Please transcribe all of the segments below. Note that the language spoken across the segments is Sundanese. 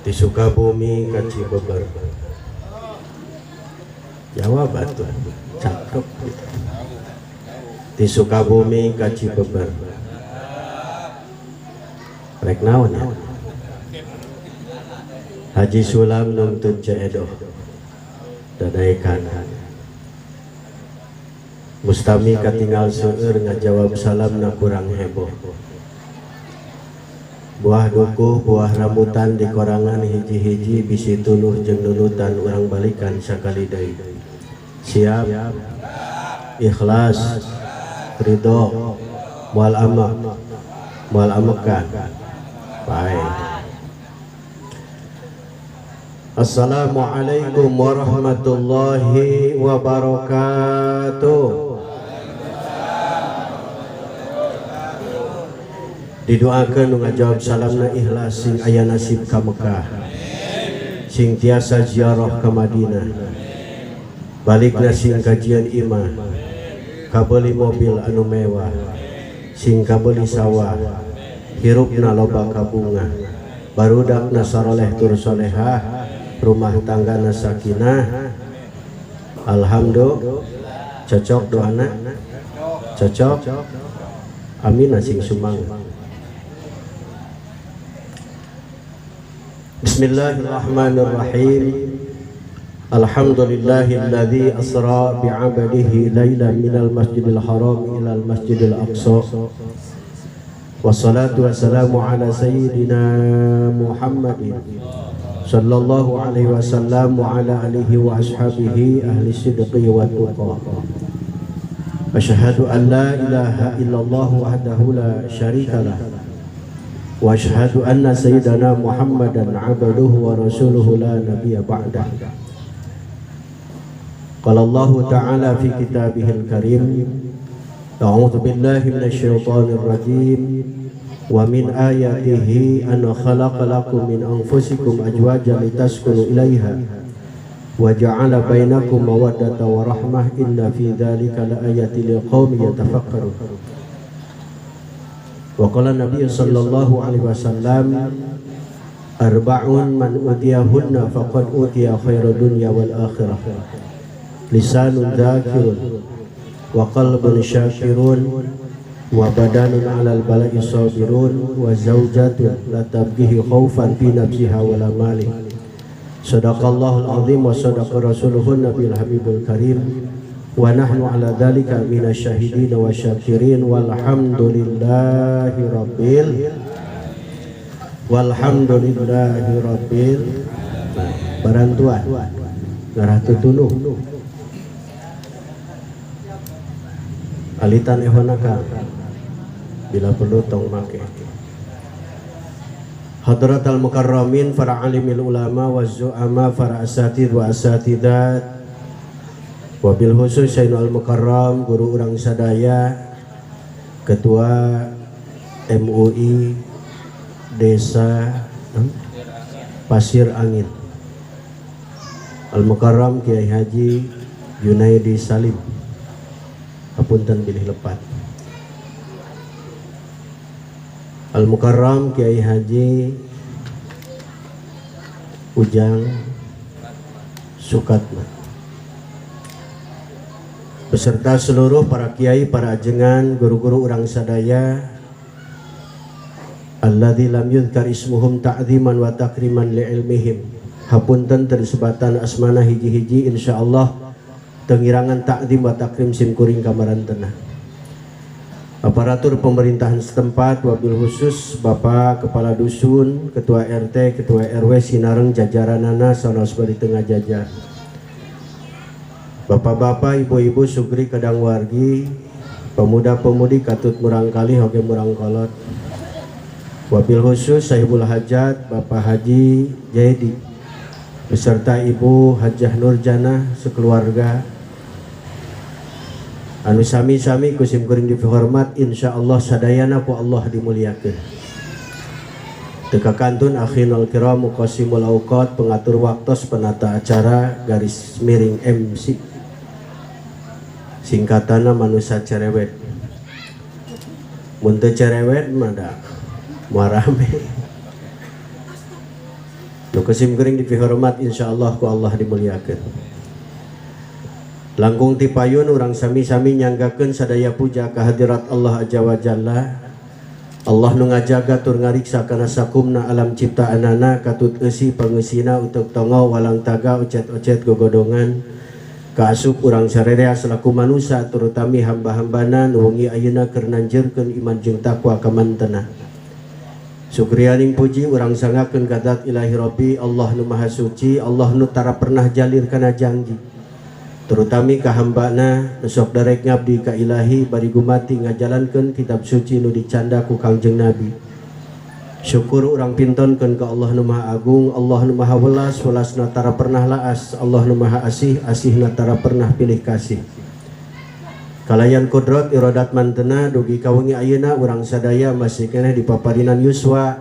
Di Sukabumi ka Cibeber. Jawab atuh, cakep gitu. Di Sukabumi ka Cibeber. Rek naon ya? Haji Sulam nuntun Ceu Edoh. Dadaekan. Mustami katinggal seueur ngajawab salamna kurang heboh. Buah dukuh, buah rambutan di korangan hiji-hiji bisi tunduh jeung nunutan urang balikan sakali deui. Siap? Ikhlas? Ridho? Moal amek? Moal amekan? Baik. Assalamualaikum warahmatullahi wabarakatuh. Didoakan nu ngajawab salamna ikhlas sing aya nasib ka Mekah, sing tiasa ziarah ka Madinah, balikna sing kajian imah, kabeuli mobil anu mewah, sing kabeuli sawah, hirupna loba kabunga, barudakna saroleh tur solehah, rumah tanggana sakinah. Alhamdulillah. Cocok doana? Cocok? Amin sing sumangat. Bismillahirrahmanirrahim. Alhamdulillahilladzi asra bi'abdihi lailan minal masjidil haram ilal masjidil aqsa. Wassalatu wassalamu ala sayyidina Muhammadin sallallahu alaihi wasallam wa ala alihi wa ashabihi ahli sidqi wa tuqa. Asyhadu an la ilaha illallah wahdahu la syarika lah. Wa asyhadu anna sayyidana Muhammadan abduhu wa rasuluhu la nabiyya ba'dah. Qala Allah ta'ala fi kitabihil karim, a'udzu billahi minasy syaithanir rajim. Wa min ayatihi an khalaqa lakum min anfusikum azwajan litaskunu ilaiha wa ja'ala bainakum mawaddatan wa rahmah inna fi dzalika laayatin liqaumin yatafakkarun. Wa qala Nabi sallallahu alaihi wasallam arba'un man utiyahunna faqad utiya khairu dunya wal akhirah. Lisanun dzakirun wa qalbun syakirun wa badanun 'alal bala'i sabirun wa zawjatun la tabghihi khaufan fi nafsiha wala mali. Sadaqallahul azim wa sadaqa rasuluhun nabiyul habibul karim. Wa nahnu ala dzalika minasyahidin wa syakirin walhamdulillahi rabbil walhamdulillahi rabbil. Barantuan ngarah tutunuh alitan ehonaka bila perlu tong make. Hadratal mukarramin para alimil ulama wa zu'ama para asatid wa asatidat wabil khusus Sayyidina al-Mukarram guru urang sadaya ketua MUI Desa Pasir Angin Al-Mukarram Kiai Haji Junaidi Salim. Hapunten bilih lepat. Al-Mukarram Kiai Haji Ujang Sukatma beserta seluruh para kiai, para ajengan, guru-guru urang sadaya alladzi lam yudhkar ismuhum ta'ziman wa takriman li'ilmihim. Hapunten tersebatan asmana hiji-hiji insyaallah tengirangan ta'zim wa takrim simkuring kamarantena. Aparatur pemerintahan setempat wabil khusus Bapak Kepala Dusun, Ketua RT, Ketua RW sinareng jajaranana sanos bari tengah jajar. Bapak-bapak, ibu-ibu sugri kadang wargi, pemuda-pemudi katut murang kali hoge murang kolot. Wabil khusus Sahibul Hajat Bapak Haji Jaidi beserta Ibu Hajah Nurjanah sekeluarga. Anu sami-sami ku sim kuring dihormat insyaallah sadayana ku Allah dimuliakeun. Teu kakantun akhinul kiram muqassimul awqat pengatur waktos penata acara garis miring MC singkatanna manusia cerewet. Mun teu cerewet mah da Moal rame. Nu kesim gering dipihormat, insyaallah ku Allah dimuliakeun. Langkung ti payun urang sami-sami nyanggakeun sadaya puja kehadirat Allah Azza wa Jalla. Allah nu ngajaga tur ngariksa kana sakumna alam ciptaanana, katut eusi pangeusina uteuk tongo walang taga ocet-ocet gogodongan. Kaasup urang sarerea selaku manusia terutami hamba-hambana nu wengi ayeuna keur nanjeurkeun iman jeung takwa ka mantena. Sukrianing puji urang sanggakeun ka zat Ilahi Rabbi Allah nu Maha Suci, Allah nu tara pernah jalir kana janji. Terutami ka hambana nu sok darek ngabdi ka Ilahi bari gumati ngajalankeun kitab suci nu dicanda ku Kangjeng Nabi. Syukur urang pintonkeun ka Allah nu Maha Agung, Allah nu Maha Welas, welasna tara pernah laas, Allah nu Maha Asih, asihna tara pernah pilih kasih. Kalayan kudrat iradat mantena dugi ka wengi ayeuna urang sadaya masih keneh dipaparinan yuswa,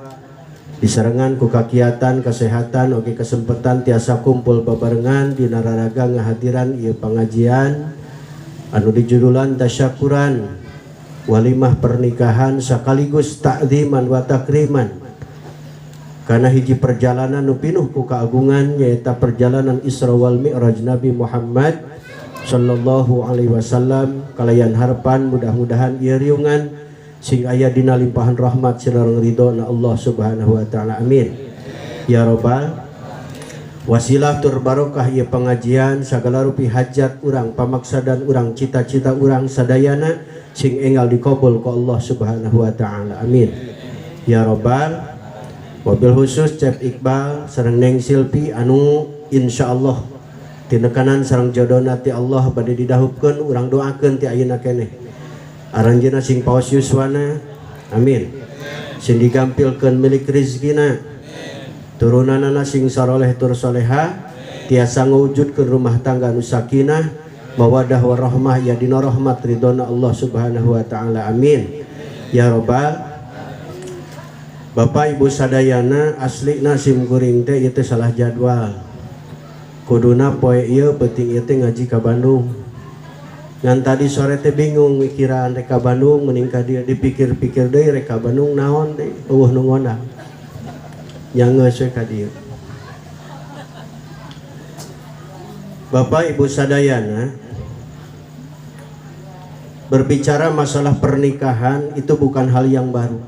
disarengan ku kakiatan, kesehatan, oge kesempatan tiasa kumpul babarengan dina raraga ngahadiran ieu pangajian anu dijudulan tasyakuran walimah pernikahan sekaligus takziman wa takriman karena hiji perjalanan nu pinuh ku keagungan, nyaeta perjalanan Isra wal Mi'raj Nabi Muhammad sallallahu alaihi wasallam. Kalayan harapan mudah-mudahan ieu riungan sing aya dina limpahan rahmat sareng ridho na Allah Subhanahu wa taala, amin ya robbal. Wasilah tur barokah ieu pengajian, sagala rupi hajat urang, pamaksadan urang, cita-cita urang sadayana sing enggal dikabul ku Allah Subhanahu wa taala, amin ya robbal. Wabil khusus Cep Iqbal sareng Neng Silpi anu insyaallah tinekanan sareng jodona ti Allah bade didahupkeun, urang doakeun ti ayeuna keneh aranjeunna sing paos yuswana, amin, sing digampilkeun milik rizkina, turunanana sing saroleh tur soleha, tiasa ngawujudkeun rumah tangga nu sakinah mawadah warahmah ya dina rahmat ridhona Allah Subhanahu wa taala, amin ya robbal. Bapak Ibu sadayana, aslina sim kuring teh ieu teh salah jadwal. Kuduna poe ieu peuting ieu teh ngaji ka Bandung. Ngan tadi sore teh bingung mikiran rek ka Bandung mending ka dieu, dipikir-pikir deui rek ka Bandung naon deui, eueuh nu ngondang. Nya geus we ka dieu. Bapak Ibu sadayana, berbicara masalah pernikahan itu bukan hal yang baru.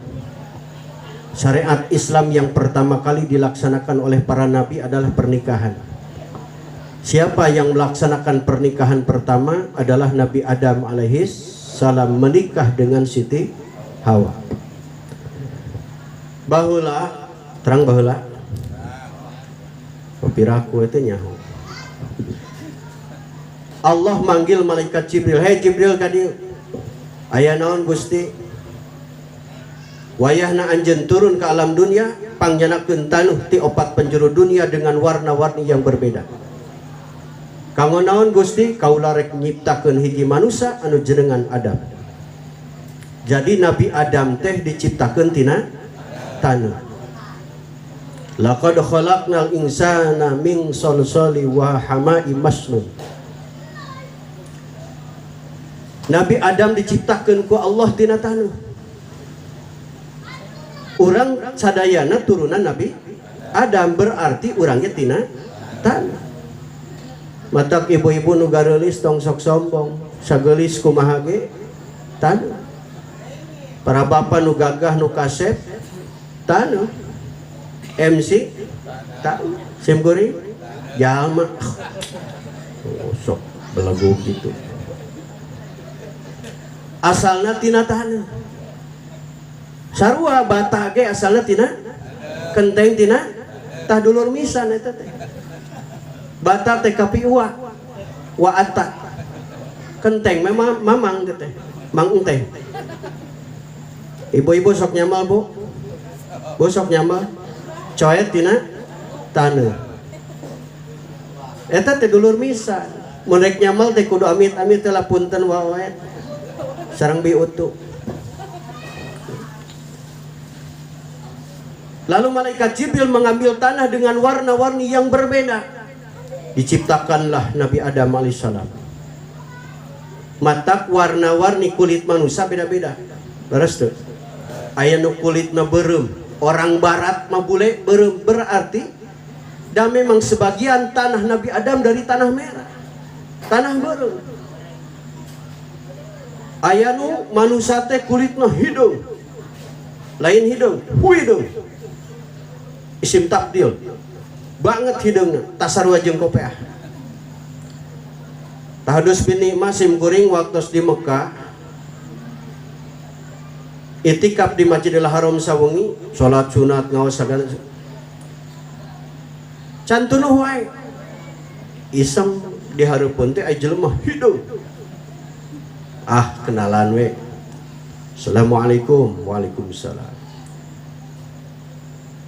Syariat Islam yang pertama kali dilaksanakan oleh para nabi adalah pernikahan. Siapa yang melaksanakan pernikahan pertama adalah Nabi Adam alaihi salam menikah dengan Siti Hawa. Baheula, terang baheula. Piraku itu nyaho. Allah manggil malaikat Jibril, "Hei Jibril, ka dieu." "Aya naon Gusti?" "Wayahna anjeun turun ke alam dunia, pangjanakeun tanuh ti opat penjuru dunia dengan warna-warni yang berbeda." "Kanggo naon Gusti?" "Kaula rek nyiptakeun hiji manusia anu jenengan Adam." Jadi Nabi Adam teh diciptakeun tina taneuh. Laqad khalaqnal insana min salsali wa hama'i masnun. Nabi Adam diciptakeun ku Allah tina taneuh. Urang sadayana turunan Nabi Adam, berarti urangnya tina tanah. Matak ibu-ibu nu gareulis tong sok sombong, sageulis kumaha ge taneuh. Para bapak nu gagah nu kasep taneuh. MC taneuh. Sim kuring jalma. Oh, sok belagu gitu. Asalna tina taneuh. Sarua bata ge asalna tina kenteng, tina tah dulur misan eta teh. Bata teh kapi wa wa ata. Kenteng memang mamang teh teh. Mang enteng. Ibu-ibu sok nyamal, Bu. Bu sok nyamal. Coet tina taneuh. Eta teh dulur misan. Mun rek nyamal teh kudu amit-amit teh lah, punten wae. Sareng bi utuh. Lalu malaikat Jibril mengambil tanah dengan warna-warni yang berbeda. Diciptakanlah Nabi Adam alaihissalam. Matak warna-warni kulit manusia beda-beda. Beres tuh. Aya nu kulitna beureum. Orang barat mah bule beureum, berarti dan memang sebagian tanah Nabi Adam dari tanah merah. Tanah beureum. Aya nu manusia teh kulitna hideung. Lain hideung, hideung. Isim tabdil. Banget hideungna, tasarua jeung kopeah. Tahadus bin Nikmah sim kuring waktu di Mekah itikaf di Masjidil Haram sawengi, salat sunat ngaos sagala. Can tunuh wae. Iseng di hareupeun teh aya jelema hideung. Ah, kenalan we. Assalamualaikum. Waalaikumsalam.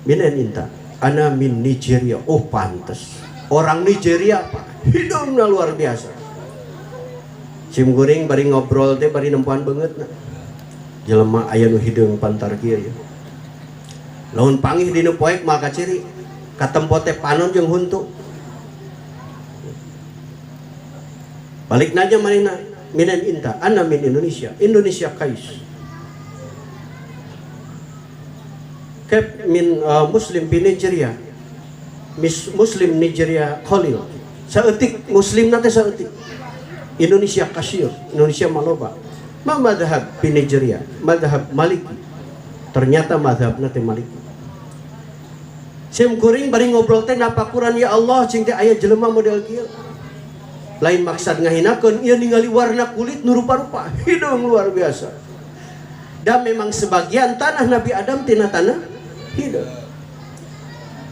Min aina anta? Ana min Nigeria. Oh, pantes. Orang Nigeria, Pak. Hideungna luar biasa. Sim kuring bari ngobrol teh bari nempuan beungeutna. Jelema aya nu hideung pantar kieu ya. Lamun panggih dina poek mah kaciri. Katempo teh panon jeung huntu. Balik nanya manehna, min aina anta? Ana min Indonesia. Indonesia kais. Kep min Muslim di Nigeria. Muslim Nigeria Khalil. Saeutik Muslim na teh saeutik. Indonesia kasir, Indonesia maloba. Ma madhab di Nigeria? Madhab Maliki. Ternyata madhabna teh Maliki. Sim kuring bari ngobrol teh napakuran ya Allah cing teh aya jelema model kieu. Lain maksad ngahinakeun, ieu ningali warna kulit nu rupa-rupa, hideung luar biasa. Dan memang sebagian tanah Nabi Adam tina tanah hideung.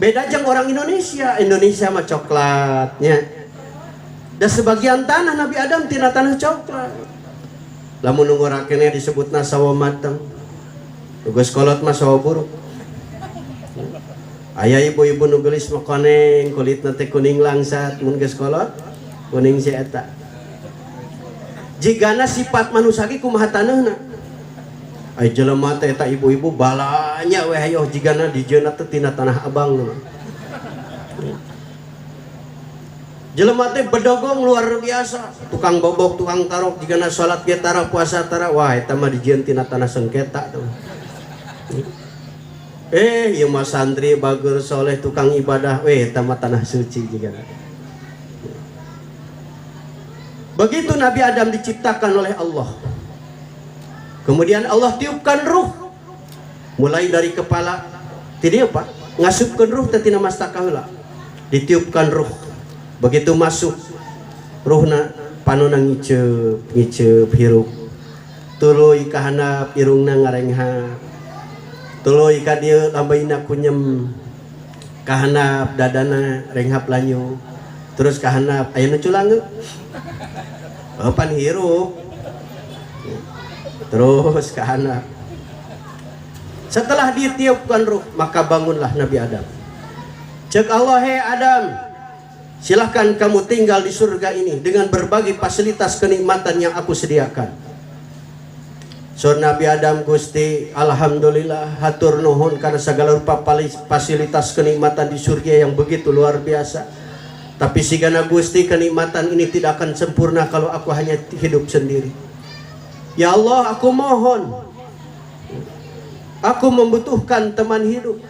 Beda jeung orang Indonesia, Indonesia mah coklatnya. Dan sebagian tanah Nabi Adam tina tanah coklat. Lamun nu ngorakeunnya disebutna sawo mateng. Geus kolot mah sawo buruk. Aya ibu-ibu nu geulis mah koneng, kulitna teh kuning langsat, mun geus kolot kuning si eta. Jigana sifat manusia ge kumaha taneuhna. Ai jelema teh eta ibu-ibu balanya we hayoh jigana dijieunna teh tina tanah abang nu. Jelema teh bedogong luar biasa, tukang bobok, tukang tarok, jigana salat ge tara, puasa tara, wah eta mah dijieun tina tanah sengketa tuh. Ieu mah santri bager soleh tukang ibadah, weh eta mah tanah suci jigana. Begitu Nabi Adam diciptakan oleh Allah. Kemudian Allah tiupkan ruh mulai dari kepala, tidak apa? Ngasupkeun ruh teh tina mastaka heula. Ditiupkan ruh. Begitu masuk ruhna panona ngiceup, ngiceup hirup. Tuluy ka handap irungna ngarenghap. Tuluy ka dieu lambaina kunyem. Ka handap dadana renghap lanyu. Terus ka handap aya nu culange. Oh, pan hirup. Terus ke handap. Setelah ditiupkan ruh, maka bangunlah Nabi Adam. Cek Allah, hei Adam, silahkan kamu tinggal di surga ini dengan berbagai fasilitas kenikmatan yang aku sediakan. Sur Nabi Adam, Gusti, alhamdulillah, hatur nuhun karena segala rupa fasilitas kenikmatan di surga yang begitu luar biasa. Tapi sigana Gusti, kenikmatan ini tidak akan sempurna kalau aku hanya hidup sendiri. Ya Allah, aku mohon, aku membutuhkan teman hidup.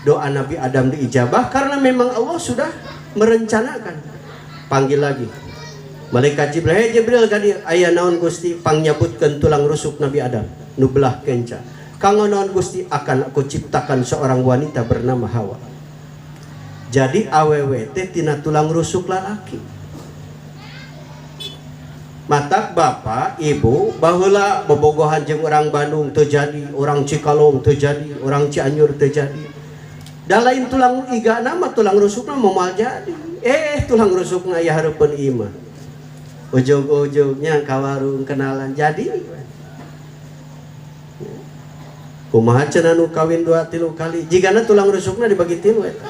Doa Nabi Adam diijabah karena memang Allah sudah merencanakan. Panggil lagi Malaikat Jibril, hei Jibril, kadi aya naon Gusti, pangnyabutkeun tulang rusuk Nabi Adam nu belah kenca. Kanggo naon Gusti, akan aku ciptakan seorang wanita bernama Hawa. Jadi awewe teh tina tulang rusuk lalaki. Matak bapak ibu baheula bobogohan jeung orang Bandung teu jadi, orang Cikalong teu jadi, orang Cianjur teu jadi. Da lain tulang igana mah tulang rusukna moal jadi. Tulang rusukna aya hareupeun imah. Ujug-ujugnya ka warung kenalan jadi. Kumaha cenah nu kawin 2 3 kali, jigana tulang rusukna dibagi 3 eta.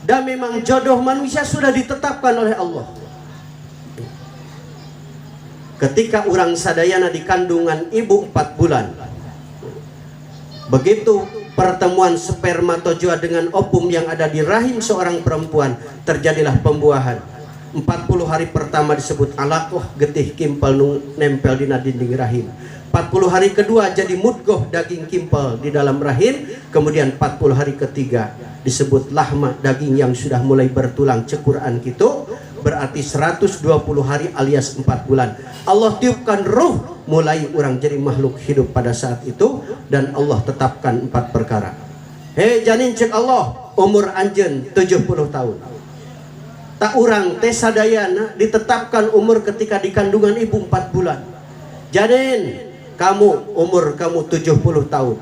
Dan memang jodoh manusia sudah ditetapkan oleh Allah. Ketika urang sadayana di kandungan ibu 4 bulan, begitu pertemuan spermatozoa dengan ovum yang ada di rahim seorang perempuan, terjadilah pembuahan. 40 hari pertama disebut alaqah, getih kimpal nu nempel dina dinding rahim. 40 hari kedua jadi mudghah, daging kimpal di dalam rahim. Kemudian 40 hari ketiga disebut lahma, daging yang sudah mulai bertulang cekuran gitu. Berarti 120 hari alias 4 bulan. Allah tiupkan ruh, mulai orang jadi makhluk hidup pada saat itu. Dan Allah tetapkan 4 perkara. Hei janin, cek Allah, umur anjeun 70 tahun. Tak urang teh sadayana ditetapkan umur ketika di kandungan ibu 4 bulan. Janin, kamu umur kamu 70 tahun.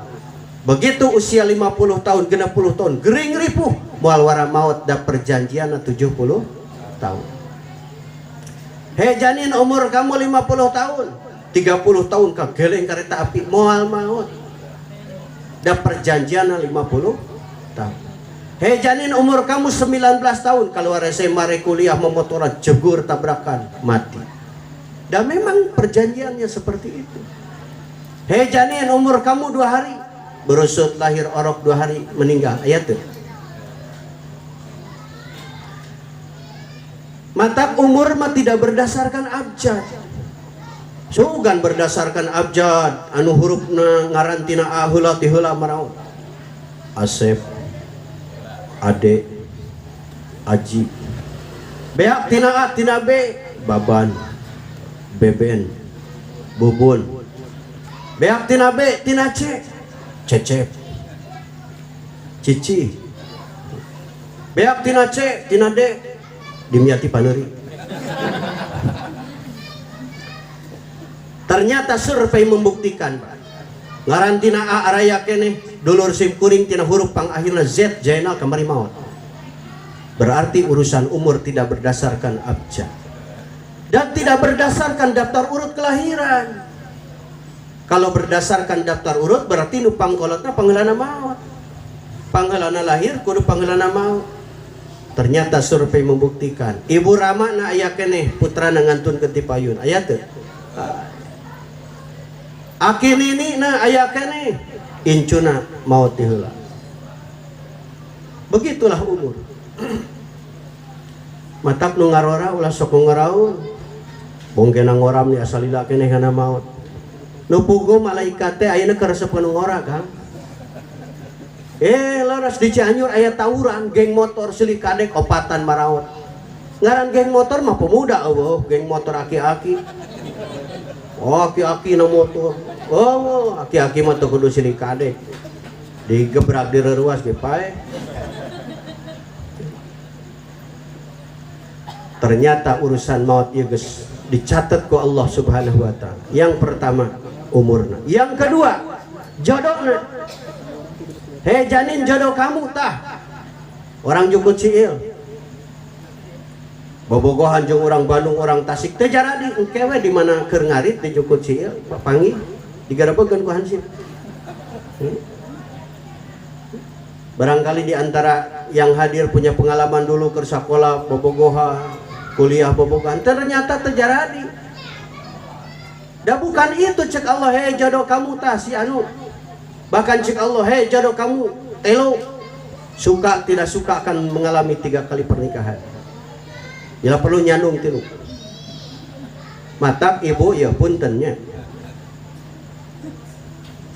Begitu usia 50 tahun, 60 tahun, gering ripuh, moal wara maut da perjanjian 70 tahun. Hei janin, umur kamu 50 tahun, 30 tahun kageleng kereta api, moal maut da perjanjian 50 tahun. Hei janin, umur kamu 19 tahun, keluar SMA, kuliah, memotoran, jegur tabrakan, mati. Dan memang perjanjiannya seperti itu. Hei janin, umur kamu 2 hari, berusut lahir orok 2 hari meninggal. Ayat tuh. Mata umur mah tidak berdasarkan abjad. Sugan berdasarkan abjad anu hurufna ngarantina a heula ti heula maraon. Asep, Ade, Aji. Beak tina A tina B, Baban, Beben, Bubun. Beak tina B tina C, Cecep, Cici. Beak tina C tina D, Dimyati Paneri. Ternyata survei membuktikan ngarantina A araya keneh dulur sim kuring tina huruf pangakhirna Z Zainal kamari maot. Berarti urusan umur tidak berdasarkan abjad dan tidak berdasarkan daftar urut kelahiran. Kalau berdasarkan daftar urut berarti nu pangkolotna pangheulana maot. Pangheulana lahir kudu pangheulana maot. Ternyata survei membuktikan Ibu Rama na aya keneh putrana ngantunkeun ti payun. Aya teu? Aki nini na aya keneh incuna maot ti heula. Begitulah umur. Matak nu ngarora ulah sok ngaraun. Bongkena ngoram ni asalila keneh kana maot. Nu puguh malaikat teh ayeuna keur resep nu ngora, Kang. Laras di Cianjur aya tawuran geng motor silih kadek opatan maraot. Ngaran geng motor mah pemuda eueuh, geng motor aki-aki. Oh, aki-aki na motor. Oh, aki-aki mah teu kudu silih kadek. Digebrak di reruas ge pae. Ternyata urusan maut ieu geus dicatat ku Allah Subhanahu wa taala. Yang pertama umurna, yang kedua jodohna. Hei janin, jodoh kamu tah orang jukut siil. Bobogohan jeung orang Bandung, orang Tasik teu jaradi engke we di mana keur ngarit di jukut siil papanggih digarebekeun ku hansip. Barangkali di antara yang hadir punya pengalaman dulu keur sakola bobogohan, kuliah bobogohan, ternyata teu jaradi. Da bukan itu cek Allah, hei jodoh kamu tah si anu. Bahkan cek Allah, hei jodoh kamu telo, suka tidak suka akan mengalami 3 kali pernikahan. Bila perlu nyandung tilu. Matak ibu ya puntennya.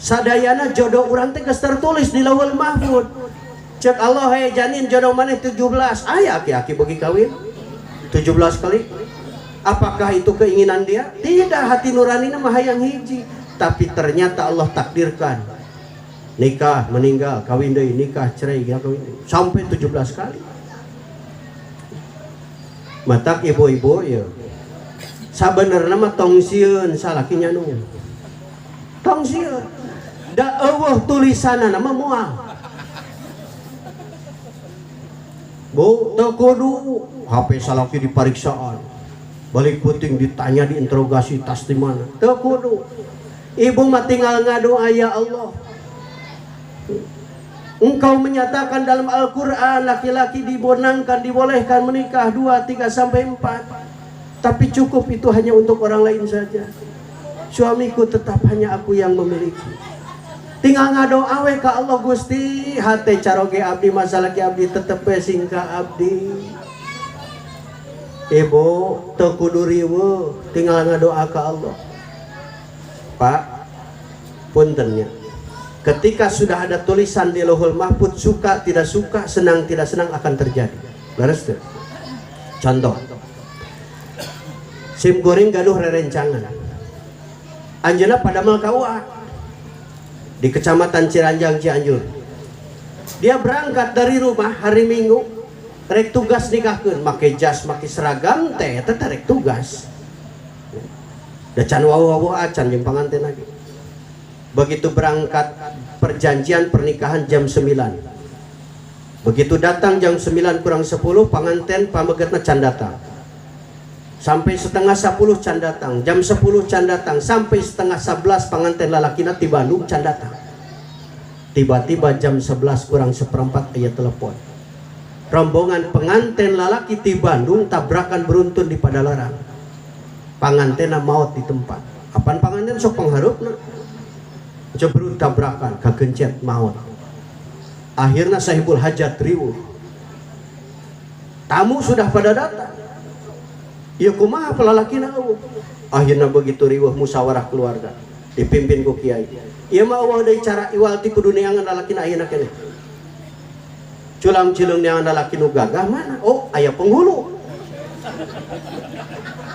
Sadayana jodoh urang teh geus tertulis di Lauhul Mahfud. Cek Allah, hei janin jodoh maneh 17. Aya aki-aki bagi kawin 17 kali. Apakah itu keinginan dia? Tidak, hati nurani mah hayang hiji. Tapi ternyata Allah takdirkan nikah, meninggal, kawin deui, nikah, cerai, kawin deui, sampai 17 kali. Matak ibu-ibu ya sabenerna mah tong sieun salaki nyanu. Tong sieun. Da eueuh tulisanna mah moal. Bu, teu kudu HP salaki dipariksaan. Balik puting ditanya, diinterogasi, tas di mana. Teu kudu. Ibu mah tinggal ngadoa, ya Allah. Engkau menyatakan dalam Al-Quran laki-laki dibenarkan, dibolehkan menikah 2, 3, sampai 4. Tapi cukup itu hanya untuk orang lain saja. Suamiku tetap hanya aku yang memiliki. Tinggal ngadoa we ka Allah, Gusti, hate caroge abdi, masalah ki abdi tetep we sing ka abdi. Ibu teu kudu riweuh, tinggal ngadoa ka Allah. Pak, punten nya. Ketika sudah ada tulisan di Lauhul Mahfud, suka tidak suka, senang tidak senang akan terjadi. Leres teu? Contoh. Sim kuring gaduh rerencangan. Anjeunna padamel KUA di Kecamatan Ciranjang, Cianjur. Dia berangkat dari rumah hari Minggu, rek tugas nikahkeun, make jas, make seragam teh, eta teh rek tugas. Da can wawuh-wawuh acan jeung panganten lagi. Begitu berangkat, perjanjian pernikahan jam 9. Begitu datang jam 9 kurang 10, panganten pamegetna can datang. Sampai setengah 10 can datang, jam 10 can datang, sampai setengah 11 panganten lalakina ti Bandung can datang. Tiba-tiba jam 11 kurang seperempat aya telepon. Rombongan pengantin lalaki di Bandung tabrakan beruntun di Padalarang. Pangantena maut di tempat. Apan panganten sok panghareupna. Jebrut tabrakan, kagencet maut. Akhirnya sahibul hajat riweuh. Tamu sudah pada datang. Ya kumaha pelalakina euweuh. Akhirnya begitu riweuh, musyawarah keluarga dipimpin ku kiai. Ieu mah euweuh deui cara iwal ti kudu neangan lalakina ayeuna keneh. Culang cileung neangan lalaki nu gagah mana? Oh, aya penghulu.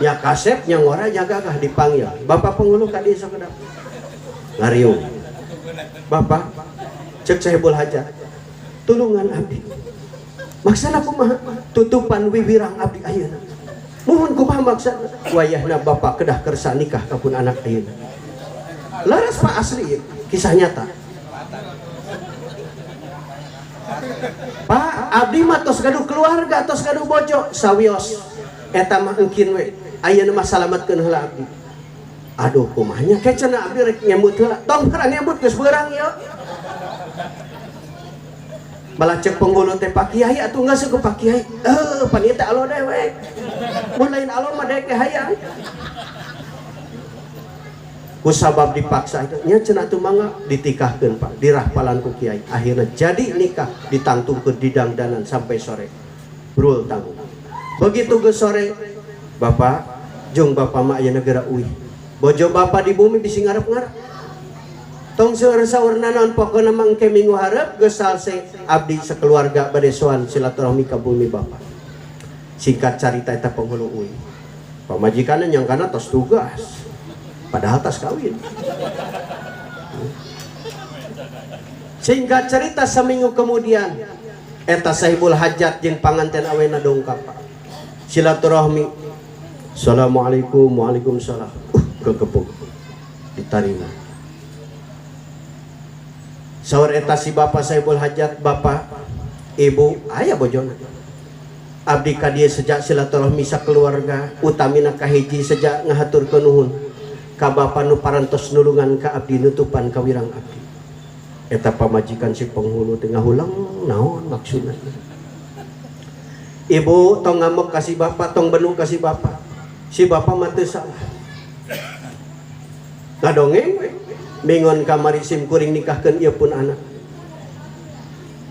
Ya kasep nya ngora nya gagah, dipanggil. Bapak penghulu ka dieu sakedap. Ngariung. Bapak, cek sahibul hajat. Tulungan abdi. Maksana kumaha? Tutupan wiwirang abdi ayeuna. Mohon kumaha maksana? Wayahna bapak kedah kersa nikah ka pun anak ayeuna. Laras Pak, asli ieu, kisah nyata. Pak, abdi mah tos gaduh keluarga, tos gaduh bojo, sawios. Eta mah engkin we. Ayeuna mah salametkeun heula abdi. Aduh, kumaha nya ke cenah abdi rek ngemut heula. Tong karang ngemut, geus beurang ieu. Malah cek penghulu teh, Pak Kiai atuh geus ku Pak Kiai. Eh, pan ieu teh alo dewek. Mun lain alo mah dek hayang. Ku sabab dipaksa itu nya cenah atuh mangga ditikahkeun Pak, dirahpalan ku kiai. Akhirnya jadi nikah, ditangtungkeun di dangdanan sampai sore. Brul tanggung. Begitu ke sore, Bapak jung bapak mah aya negara uih. Bojo bapak di bumi bisi ngarep-ngarep. Tong seueur saur naon, pokona mah engke minggu hareup geus salse abdi sekeluarga bade sowan silaturahmi ka bumi bapak. Singkat carita eta penghulu uih. Pamajikanna nyangkana tos tugas. Padahal tas kawin. Singkat cerita, seminggu kemudian eta sahibul hajat jeung panganten awena dongkap Pak. Silaturahmi. Assalamualaikum, waalaikumsalam. Kekepung. Ditarima. Saur eta si bapak sahibul hajat, bapak, ibu, aya bojona. Abdi ka dieu sejak silaturahmi sakeluarga, utamina kahiji sejak ngahaturkeun nuhun ka bapa nu parantos nulungan ka abdi nutupan kawirang abdi. Eta pamajikan si penghulu teh ngahulang, naon maksudna. Ibu tong ngamuk ka si bapak, tong benu ka si bapak. Si bapak mah teu salah. Ngadongeng we. Mingon kamari sim kuring nikahkeun ieu pun anak.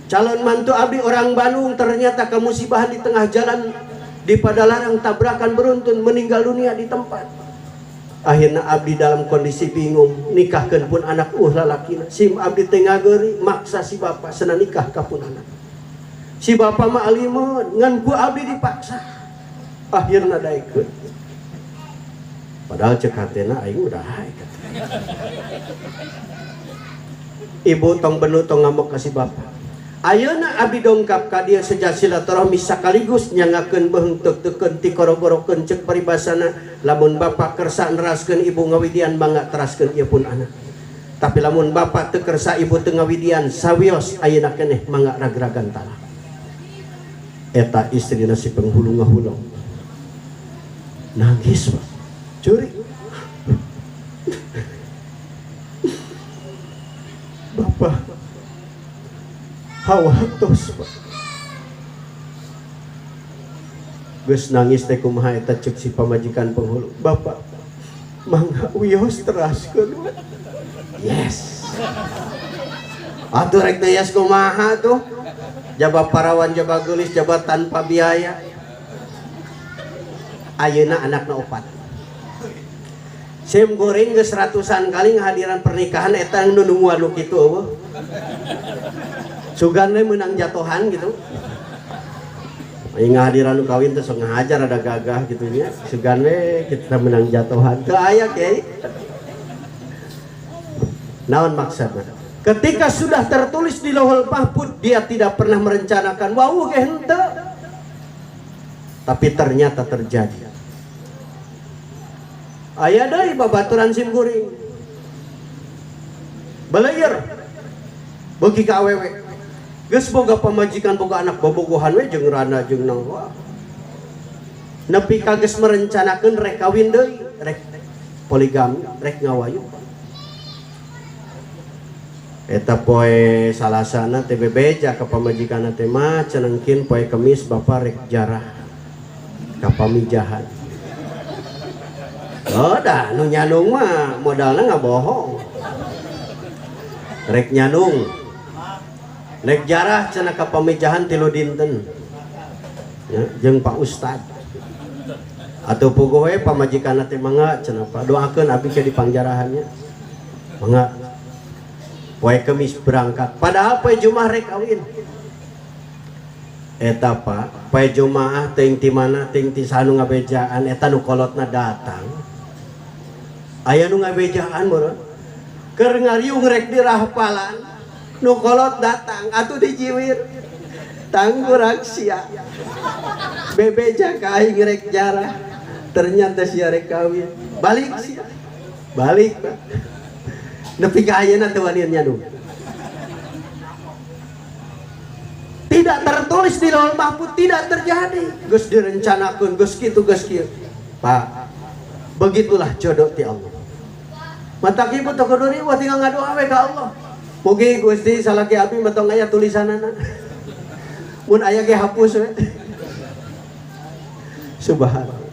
Calon mantu abdi orang Bandung ternyata kemusibahan di tengah jalan di Padalarang, tabrakan beruntun, meninggal dunia di tempat. Akhirnya abdi dalam kondisi bingung nikahkeun pun anak lalakina. Sim abdi teh ngageuri maksa si bapak sena nikah ka pun anak. Si bapak mah alimun ngan ku abdi dipaksa. Akhirna daekeun. Padahal cek hatena aing udah hae kata. Ibu tong benu tong ngamuk ka si bapak. Ayeuna abdi dongkap ka dieu sejak silaturahmi sakaligus nyangakeun beheung teuk-teukeun tikoro-gorokeun, cek paribasana lamun bapak kersa neraskeun ibu ngawidian mangga teraskeun ieu pun anak. Tapi lamun bapak teu kersa ibu teu ngawidian sawios ayeuna keneh mangga ragragan talak. Eta istrina si penghulu ngahuleng. Nangis Pak. Curi. Bapak hawatos Pak. Geus nangis teh kumaha eta cek si pamajikan penghulu. Bapak mangga wios teraskeun. Yes. Atuh rek teh yes kumaha tuh? Jaba parawan, jaba geulis, jaba tanpa biaya. Ayeuna anakna opat. Sim goreng geus ratusan kali ngahadiran pernikahan eta nu nungguan nu kitu eueuh. Sugan we meunang jatohan gitu. Aing ngahadiran nu kawin teh sok ngahajar ada gagah gitu nya. Sugan we kita menang jatohan. Teu aya kiai. Naon maksudna? Ketika sudah tertulis di Lauhul Mahfud, dia tidak pernah merencanakan wau ge henteu. Tapi ternyata terjadi. Aya deui babaturan sim kuring. Belayer. Beuki ka awewe. Geus boga pamajikan boga anak bobogohan we jeung rana jeung nang. Nepi ka geus merencanakeun rek kawin deui, rek poligami, rek ngawayu. Eta poe salasana teh bebeja ka pamajikanna teh mah cenengkin poe Kemis bapa rek jarah ka pamijahan. Oh dah nu nyanung mah modalna ngabohong. Rek nyanung. Rek jarah cenah ka pamijahan 3 dinten. Ya, jeung Pak Ustad. Atuh puguh we pamajikanna teh mangga cenah Pak doakeun abdi ke dipangjarahannya. Mangga. Poe Kemis berangkat. Padahal poe Jumat rek kawin. Eta Pak, poe Jumaah teuing ti mana teuing ti saha nu ngabejaan eta nu kolotna datang. Aya nu ngabejaan meureun. Keur ngariung rek dirahpalan, nu kolot datang atuh dijiwir. Tanggurak sia. Bebeja ka aing rek jarah. Ternyata sia rek kawin. Balik sia. Balik Pak. Nepi ka ayeuna teu wanian nyadung. Tidak tertulis di Lauhul Mahfud, tidak terjadi. Geus direncanakeun, geus kitu geus kieu. Pak, begitulah jodoh ti Allah. Matak ibu teu kudu riweuh tinggal ngadoa we ka Allah. Mugi Gusti salaki abdi mah tong aya tulisanana. Mun aya ge hapus we. Subhanallah.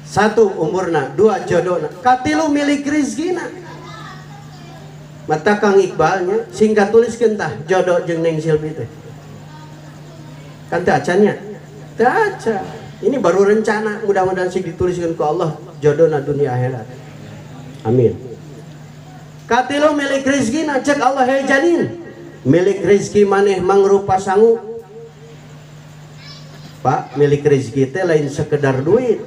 Satu umurna, dua jodohna, katilu milik rizkina. Mata Kang Iqbalnya singkat tuliskeun tah jodoh jeung Neng Silvi teh. Kan teu acan nya? Teu acan. Ini baru rencana, mudah-mudahan sing dituliskeun ku Allah jodohna dunia akhirat. Amin. Katilu milik rizkina cek Allah he janin. Milik rizki maneh mangrupa sangu. Pak, milik rizki teh lain sekedar duit.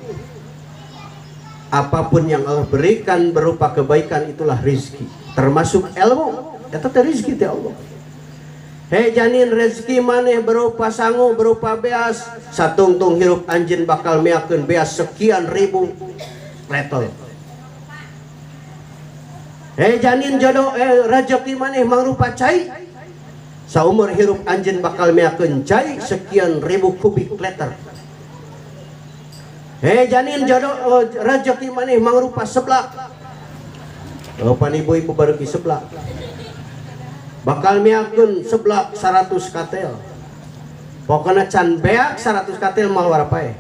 Apapun yang Allah berikan berupa kebaikan itulah rizki, termasuk ilmu. Eta teh rizki teh Allah. Hei janin rezeki maneh berupa sangu, berupa beas, satungtung hirup anjeun bakal meakeun beas sekian ribu letel. Hei janin jodoh rezeki maneh mangrupa cai, saumur hirup anjeun bakal meakeun cai sekian ribu kubik liter. Hei janin jodoh rezeki maneh mangrupa seblak. Oh pan ibu-ibu baru ki seblak. Bakal miakeun seblak 100 katel. Pokona can beak 100 katel mal warapae.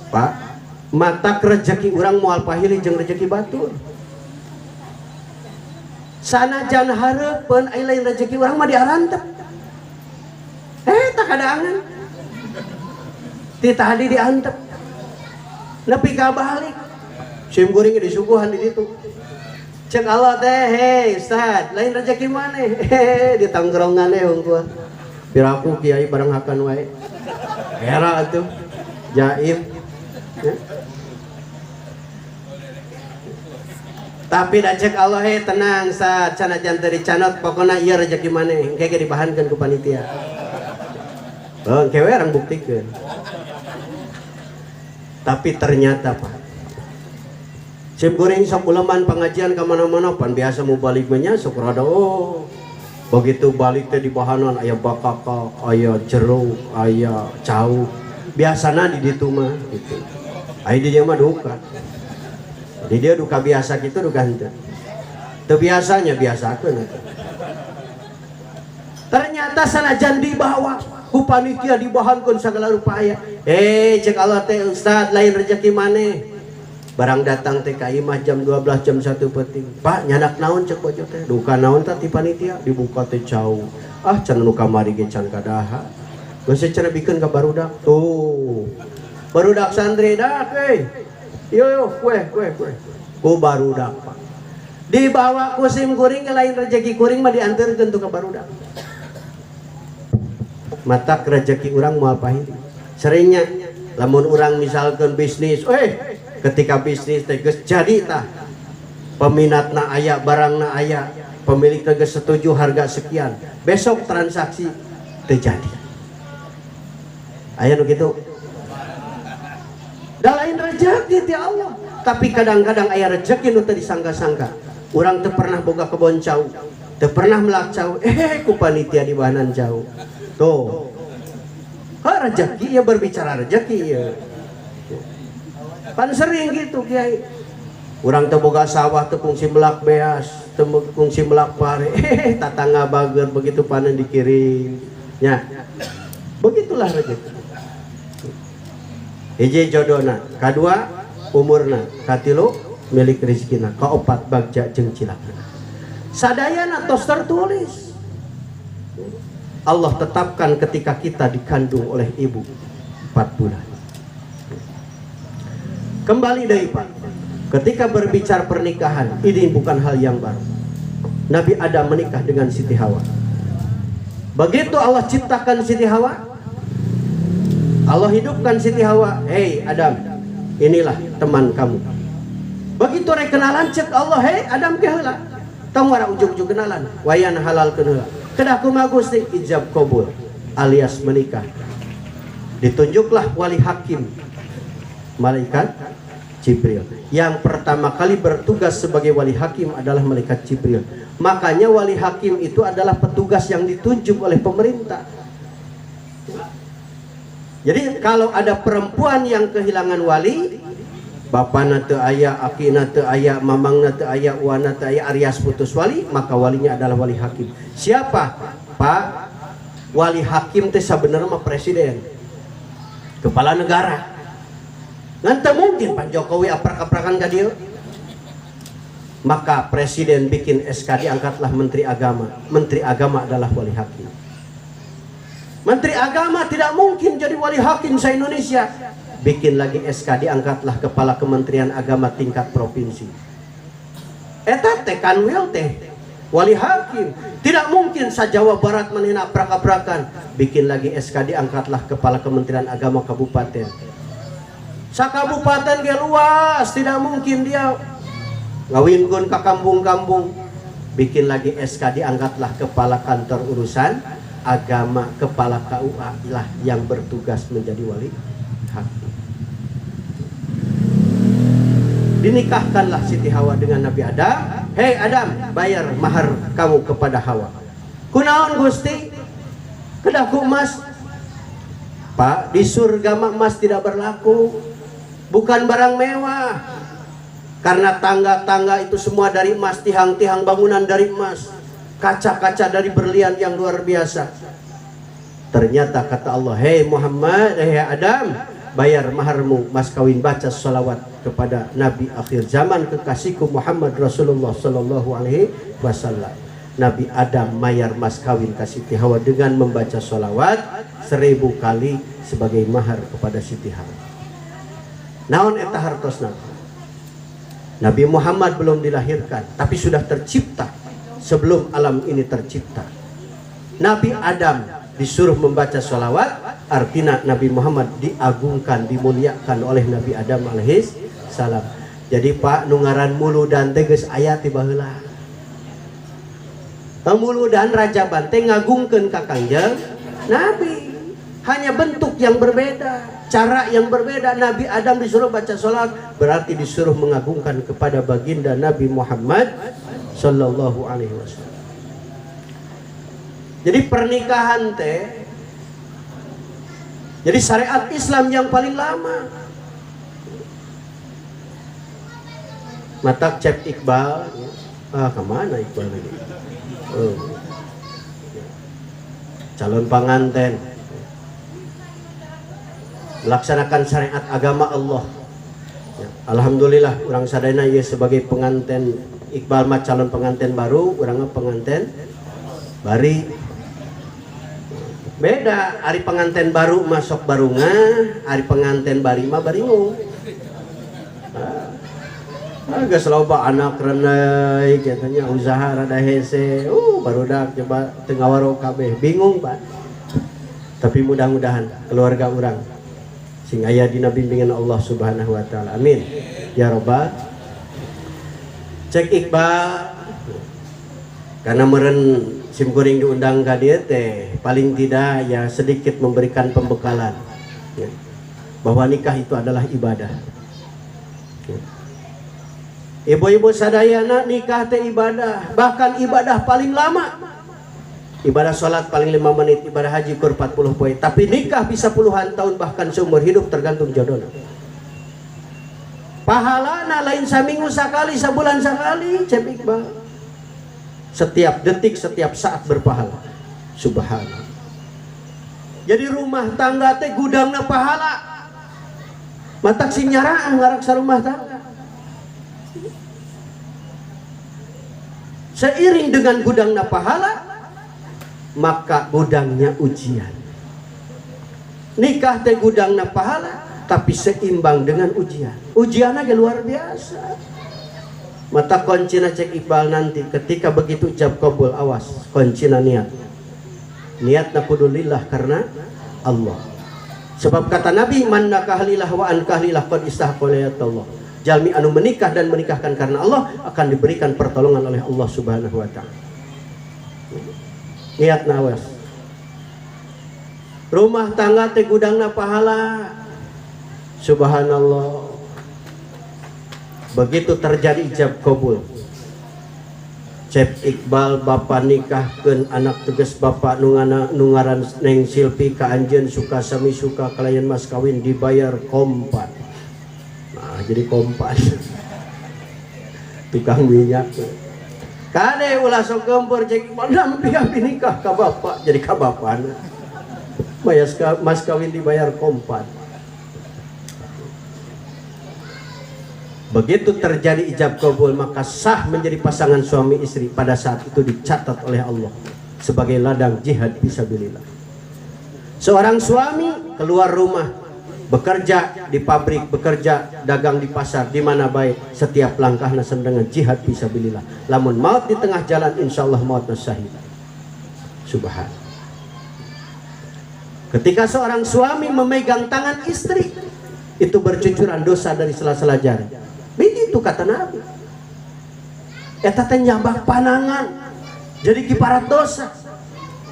Pak, matak rezeki urang moal pahili jeung rezeki batur. Sanajan hareupeun ai lain rezeki urang mah diarantep. Tak kadangan. Ti tadi diantep. Nepi ka balik. Sim kuring disuguhan di ditu. Cek Allah teh, hei Ustad, lain rezeki maneh. Hehe, di tongkrongan we hungkul. Piraku kiai bareng hakan wae. Era atuh. Jaim. Ya. Tapi da cek Allah hei tenang Ustad, sanajan teu dicanot pokona ieu rezeki maneh. Engke ge dibahankeun ku panitia. Oh, engke we urang buktikeun. Tapi ternyata Pak, sim kuring sok uleman pengajian ka mana-mana pan biasa mau balik mah nya sok rada oh. Begitu balik teh di bahanan aya bakaka, aya jeruk, aya cau. Biasana di ditu mah gitu. Aya di dieu mah duka. Di dieu duka biasa kitu duka henteu. Teu biasanya biasakeun atuh. Ternyata sanajan dibawa ku panitia dibahankeun sagala rupa aya. Cek Allah teh Ustad lain rezeki maneh. Barang datang teh ka imah jam 12 jam 1 peuting. Pak nyanak naon cek bojo teh? Duka naon tah ti panitia dibuka teh cau. Ah can nu kamari ge can kadaha. Geus cenah bikeun ka barudak. Tuh. Barudak santri dak euy. Yo yo kue kue kue. Ku barudak, Pak. Dibawa ku sim kuring, lain rezeki kuring mah diantarkeun tuh ka barudak. Matak rezeki urang moal pahit. Seringnya lamun urang misalkan bisnis, ketika bisnis teh geus jadi tah. Peminatna aya, barangna aya, pemilik teh geus setuju harga sekian. Besok transaksi terjadi. Aya nu kitu. Da lain rezeki ti Allah. Tapi kadang-kadang aya rezeki nu teu disangka-sangka. Urang teu pernah boga kebon cau, teu pernah melak cau, ku panitia di bahanan cau. Tuh. Ha, rezeki ya, berbicara rezeki ya. Pan sering gitu, Kiai. Urang teu boga sawah, teu kungsi melak beas, teu kungsi melak pare, tatangga bager begitu panen dikirim. Ya. Begitulah rezeki. Hiji jodona, kadua umurna, katilu milik rezekina, kaopat bagja jeung cilakana. Sadayana tos tertulis. Allah tetapkan ketika kita dikandung oleh ibu 4 bulan. Kembali dari Pak, ketika berbicara pernikahan, ini bukan hal yang baru. Nabi Adam menikah dengan Siti Hawa. Begitu Allah ciptakan Siti Hawa, Allah hidupkan Siti Hawa. Hei Adam, inilah teman kamu. Begitu rek kenalan cek Allah, hei Adam ke heula. Tong wara ujug-ujug kenalan, wayan halal heula. Kedah kumaha Gusti? Ijab kabul alias menikah. Ditunjuklah wali hakim, malaikat Jibril. Yang pertama kali bertugas sebagai wali hakim adalah malaikat Jibril. Makanya wali hakim itu adalah petugas yang ditunjuk oleh pemerintah. Jadi kalau ada perempuan yang kehilangan wali, bapana teu aya, akina teu aya, mamangna teu aya, uana teu aya, arias putus wali, maka walinya adalah wali hakim. Siapa? Pak, wali hakim teh sabenerna mah presiden, kepala negara. Ngan teu mungkin Pak Jokowi aprak-aprakan ka dieu. Maka presiden bikin SK, diangkatlah menteri agama. Menteri agama adalah wali hakim. Menteri agama tidak mungkin jadi wali hakim se-Indonesia. Bikin lagi SK, diangkatlah kepala kementerian agama tingkat provinsi. Eta teh kanwil teh wali hakim. Tidak mungkin sa Jawa Barat manehna aprak-aprakan. Bikin lagi SK, diangkatlah kepala kementerian agama kabupaten. Sa kabupaten ge luas, tidak mungkin dia ngawinkeun ka kampung-kampung. Bikin lagi SK, diangkatlah kepala kantor urusan agama, kepala KUA lah yang bertugas menjadi wali hakim. Dinikahkanlah Siti Hawa dengan Nabi Adam. Hei Adam, bayar mahar kamu kepada Hawa. Kunaon Gusti? Kedah ku emas. Pak, di surga mah emas tidak berlaku. Bukan barang mewah. Karena tangga-tangga itu semua dari emas, tiang-tiang bangunan dari emas, kaca-kaca dari berlian yang luar biasa. Ternyata kata Allah, hei Muhammad, hei Adam, bayar maharmu, mas kawin, baca salawat kepada Nabi akhir zaman kekasihku Muhammad Rasulullah Sallallahu Alaihi Wasallam. Nabi Adam mayar mas kawin ke Siti Hawa dengan membaca salawat 1000 kali sebagai mahar kepada Siti Hawa. Naon eta hartosna? Nabi Muhammad belum dilahirkan, tapi sudah tercipta sebelum alam ini tercipta. Nabi Adam disuruh membaca sholawat, artinya Nabi Muhammad diagungkan, dimuliakan oleh Nabi Adam alaihi salam. Jadi Pak, nu ngaran muludan teh geus aya ti baheula. Muludan Rajaban teh ngagungkeun ka Kangjeng Nabi. Hanya bentuk yang berbeda, cara yang berbeda. Nabi Adam disuruh baca sholat, berarti disuruh mengagungkan kepada baginda Nabi Muhammad Sallallahu Alaihi Wasallam. Jadi pernikahan teh, jadi syariat Islam yang paling lama. Matak cep Iqbal, kemana Iqbal lagi? Oh. Calon panganten melaksanakan syariat agama Allah. Ya, alhamdulillah urang sadayana ieu sebagai penganten. Iqbal mah calon penganten baru, urang mah penganten bari. Beda, ari pengantin baru masuk barunga, ari pengantin bari mah baringung. Ah, geus loba anak renai katanya usaha rada hese. Barudak coba teu ngawaro kabeh, bingung Pak. Tapi mudah-mudahan keluarga urang sing aya dina bimbingan Allah Subhanahu wa taala. Amin. Ya robbal. Cek Iqbal karena meren simkuring diundang ka dieu teh paling tidak ya sedikit memberikan pembekalan ya, bahwa nikah itu adalah ibadah. Ya. Ibu-ibu sadayana nikah teh ibadah, bahkan ibadah paling lama. Ibadah sholat paling 5 menit, ibadah haji kur 40 poe. Tapi nikah bisa puluhan tahun bahkan seumur hidup tergantung jodohna. Pahalana lain saminggu sekali, sebulan sekali, Cep Iqbal. Setiap detik, setiap saat berpahala. Subhanallah. Jadi rumah tangga teh gudangna pahala. Matak sing nyaraah ngaraksa rumah tangga. Seiring dengan gudangna pahala, maka gudangnya ujian. Nikah teh gudangna pahala, tapi seimbang dengan ujian. Ujiannya ge luar biasa. Mata kuncina cek Iqbal nanti ketika begitu ijab kabul, awas kuncina niat. Niatna kudu lillah karena Allah. Sebab kata Nabi, man nakah lillah wa ankah lillah qad istahqalayat Allah. Jalmi anu menikah dan menikahkan karena Allah akan diberikan pertolongan oleh Allah Subhanahu wa taala. Niat nawas. Rumah tangga teh gudangna pahala. Subhanallah. Begitu terjadi ijab kabul, Cep Iqbal bapak nikahkeun anak tegas bapak nungaran Neng Silpi ka anjeun suka sami suka kalayan mas kawin dibayar kompan. Nah, jadi kompan. Tukang minyak. Kade ulah sok gempur cek Iqbal nampi abi nikah ka bapak jadi ka bapana. Mas kawin dibayar kompan. Begitu terjadi ijab kabul maka sah menjadi pasangan suami istri. Pada saat itu dicatat oleh Allah sebagai ladang jihad fisabilillah. Seorang suami keluar rumah, bekerja di pabrik, bekerja dagang di pasar, di mana baik, setiap langkahna dengan jihad fisabilillah. Lamun maut di tengah jalan, insyaallah maut syahid. Subhan. Ketika seorang suami memegang tangan istri, itu bercucuran dosa dari sela-sela jari. Begitu kata Nabi. Eta teh nyabak panangan jadi kiparat dosa.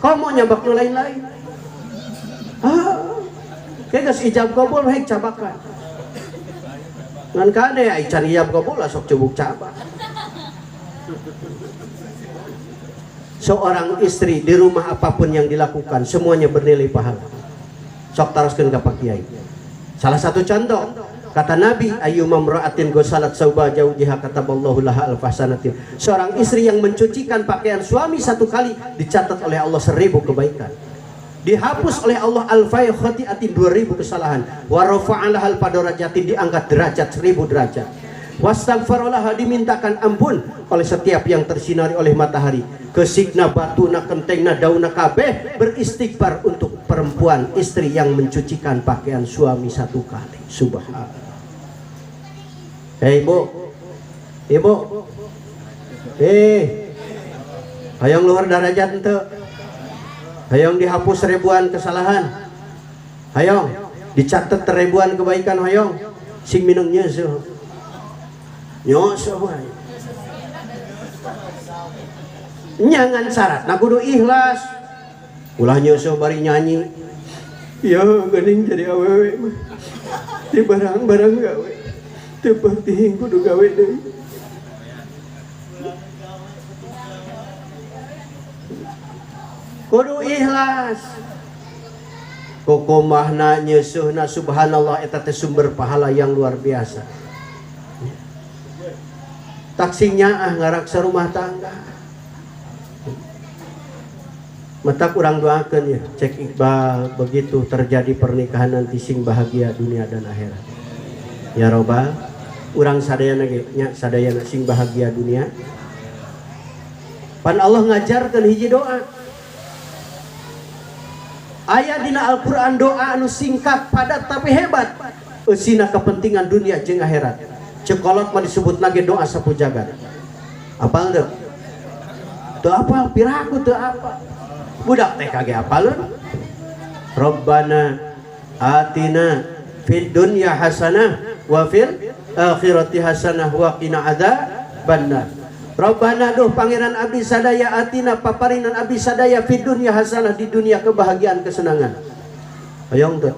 Kau mau nyabak nu lain-lain? Ah, kayak geus ijab kabul hek cabakan. Ngan kade ai can ijab kabul lah sok cubuk cabak. Seorang istri di rumah apapun yang dilakukan semuanya bernilai pahala. Sok taroskeun ka Pak Kiai. Salah satu contoh, kata Nabi, ayyuma imra'atin ghasalat sauba zawjiha kataballahu laha alfahsanatin. Seorang istri yang mencucikan pakaian suami satu kali dicatat oleh Allah 1000 kebaikan. Dihapus oleh Allah alfai khati'atin 2000 kesalahan. Wa rafa'alaha al padarajatin, diangkat derajat 1000 derajat. Wastaghfaralaha, dimintakan ampun oleh setiap yang tersinari oleh matahari. Kesikna, batuna, kentengna, dauna kabeh beristighfar untuk perempuan istri yang mencucikan pakaian suami satu kali. Subhanallah. Hei ibu, ibu, hayang luar derajat ente, hayang dihapus ribuan kesalahan, hayang dicatat ribuan kebaikan, hayang sing minum nyeusuh, nyeusuh wae. Nyangan syarat, nah kudu ikhlas, ulah nyeusuh bari nyanyi, ya geuning jadi awewe mah, di barang-barang gawe. Teu penting kudu gawe deui. Kudu ikhlas. Kokomahna nyeusuhna subhanallah eta teh sumber pahala yang luar biasa. Taksi nyaah ngaraksa rumah tangga. Mata kurang doakeun ya, cek Iqbal begitu terjadi pernikahan nanti sing bahagia dunia dan akhirat. Ya robbal, urang sadayana ge nya sadayana sing bahagia dunia. Pan Allah ngajarkeun hiji doa. Aya dina Al-Qur'an doa anu singkat padat tapi hebat. Eusina kepentingan dunia jeung akhirat. Ceuk kolot mah disebut lagi doa sapu jagat. Apal teu? Teu apal, piraku teu apal. Budak TK ge apaleun. Rabbana atina fid dunya hasanah wa fil akhirati hasanah wa qina adzabannar. Rabbana duh pangeran abdi sadaya atina paparinan abdi sadaya fid dunya hasanah di dunia kebahagiaan kesenangan. Hoyong teu?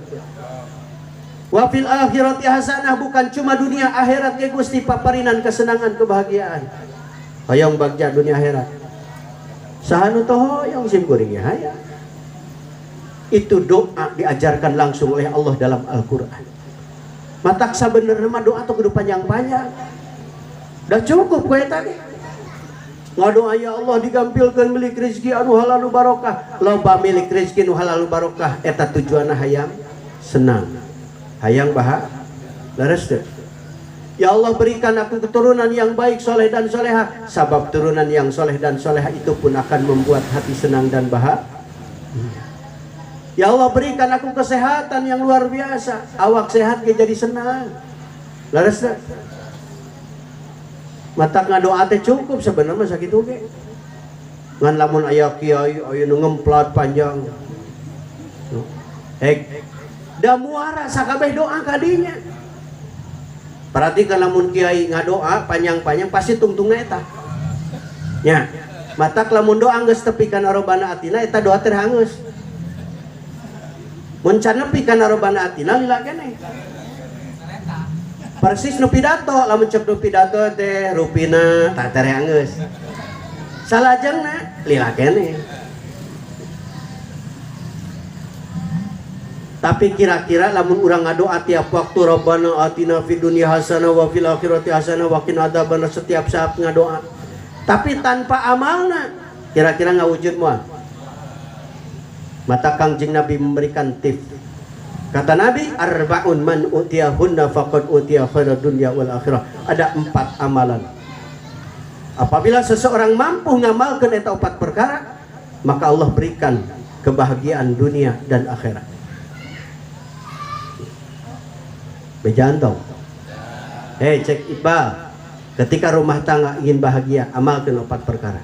Wa fil akhirati hasanah bukan cuma dunia akhirat ge Gusti paparinan kesenangan kebahagiaan. Hoyong bagja dunia akhirat. Saha nu teu hoyong sim kuring ge hayang. Itu doa diajarkan langsung oleh Allah dalam Al-Qur'an. Matak sabenerna mah doa teh kudu panjang-panjang. Dah cukup kowe tadi. Ngadoa ya Allah digampilkeun milik rezeki anu halal barokah. Loba milik rezeki nu halal barokah eta tujuanna hayang senang. Hayang bahagia. Leres teu? Ya Allah berikan aku keturunan yang baik, soleh dan soleha. Sabab turunan yang soleh dan soleha itu pun akan membuat hati senang dan bahagia. Ya Allah berikan aku kesehatan yang luar biasa. Awak sehat ge jadi senang. Leres teu? Matak ngadoa teh cukup sebenarnya sakitu ge. Ngan lamun aya kiai aya nu ngemplat panjang. Hek da muara sakabeh doa kadinya. Perhatikan lamun kiai ngadoa panjang-panjang pasti tungtungna eta. Nya, matak lamun doa geus tepi kana robana atina eta doa teh hangeus. Mun can nepi kana robana atina lila keneh. Persis nu pidato, lamun cek nu pidato teh rupina tah teh hangeus. Salajengna lila keneh. Tapi kira-kira lamun urang ngadoa tiap waktu Rabbana atina fid dunya hasanah wa fil akhirati hasanah wa qina adzabannar setiap saat ngadoa. Tapi tanpa amalna kira-kira ngawujud moal. Mata Kangjeng Nabi memberikan tips. Kata Nabi, arba'un man utiyahunna faqad utiya khairad dunya wal akhirah. Ada 4 amalan. Apabila seseorang mampu ngamalkeun eta 4 perkara, maka Allah berikan kebahagiaan dunia dan akhirat. Bejaan tong. Hei cek Iqbal, ketika rumah tangga ingin bahagia, amalkan 4 perkara.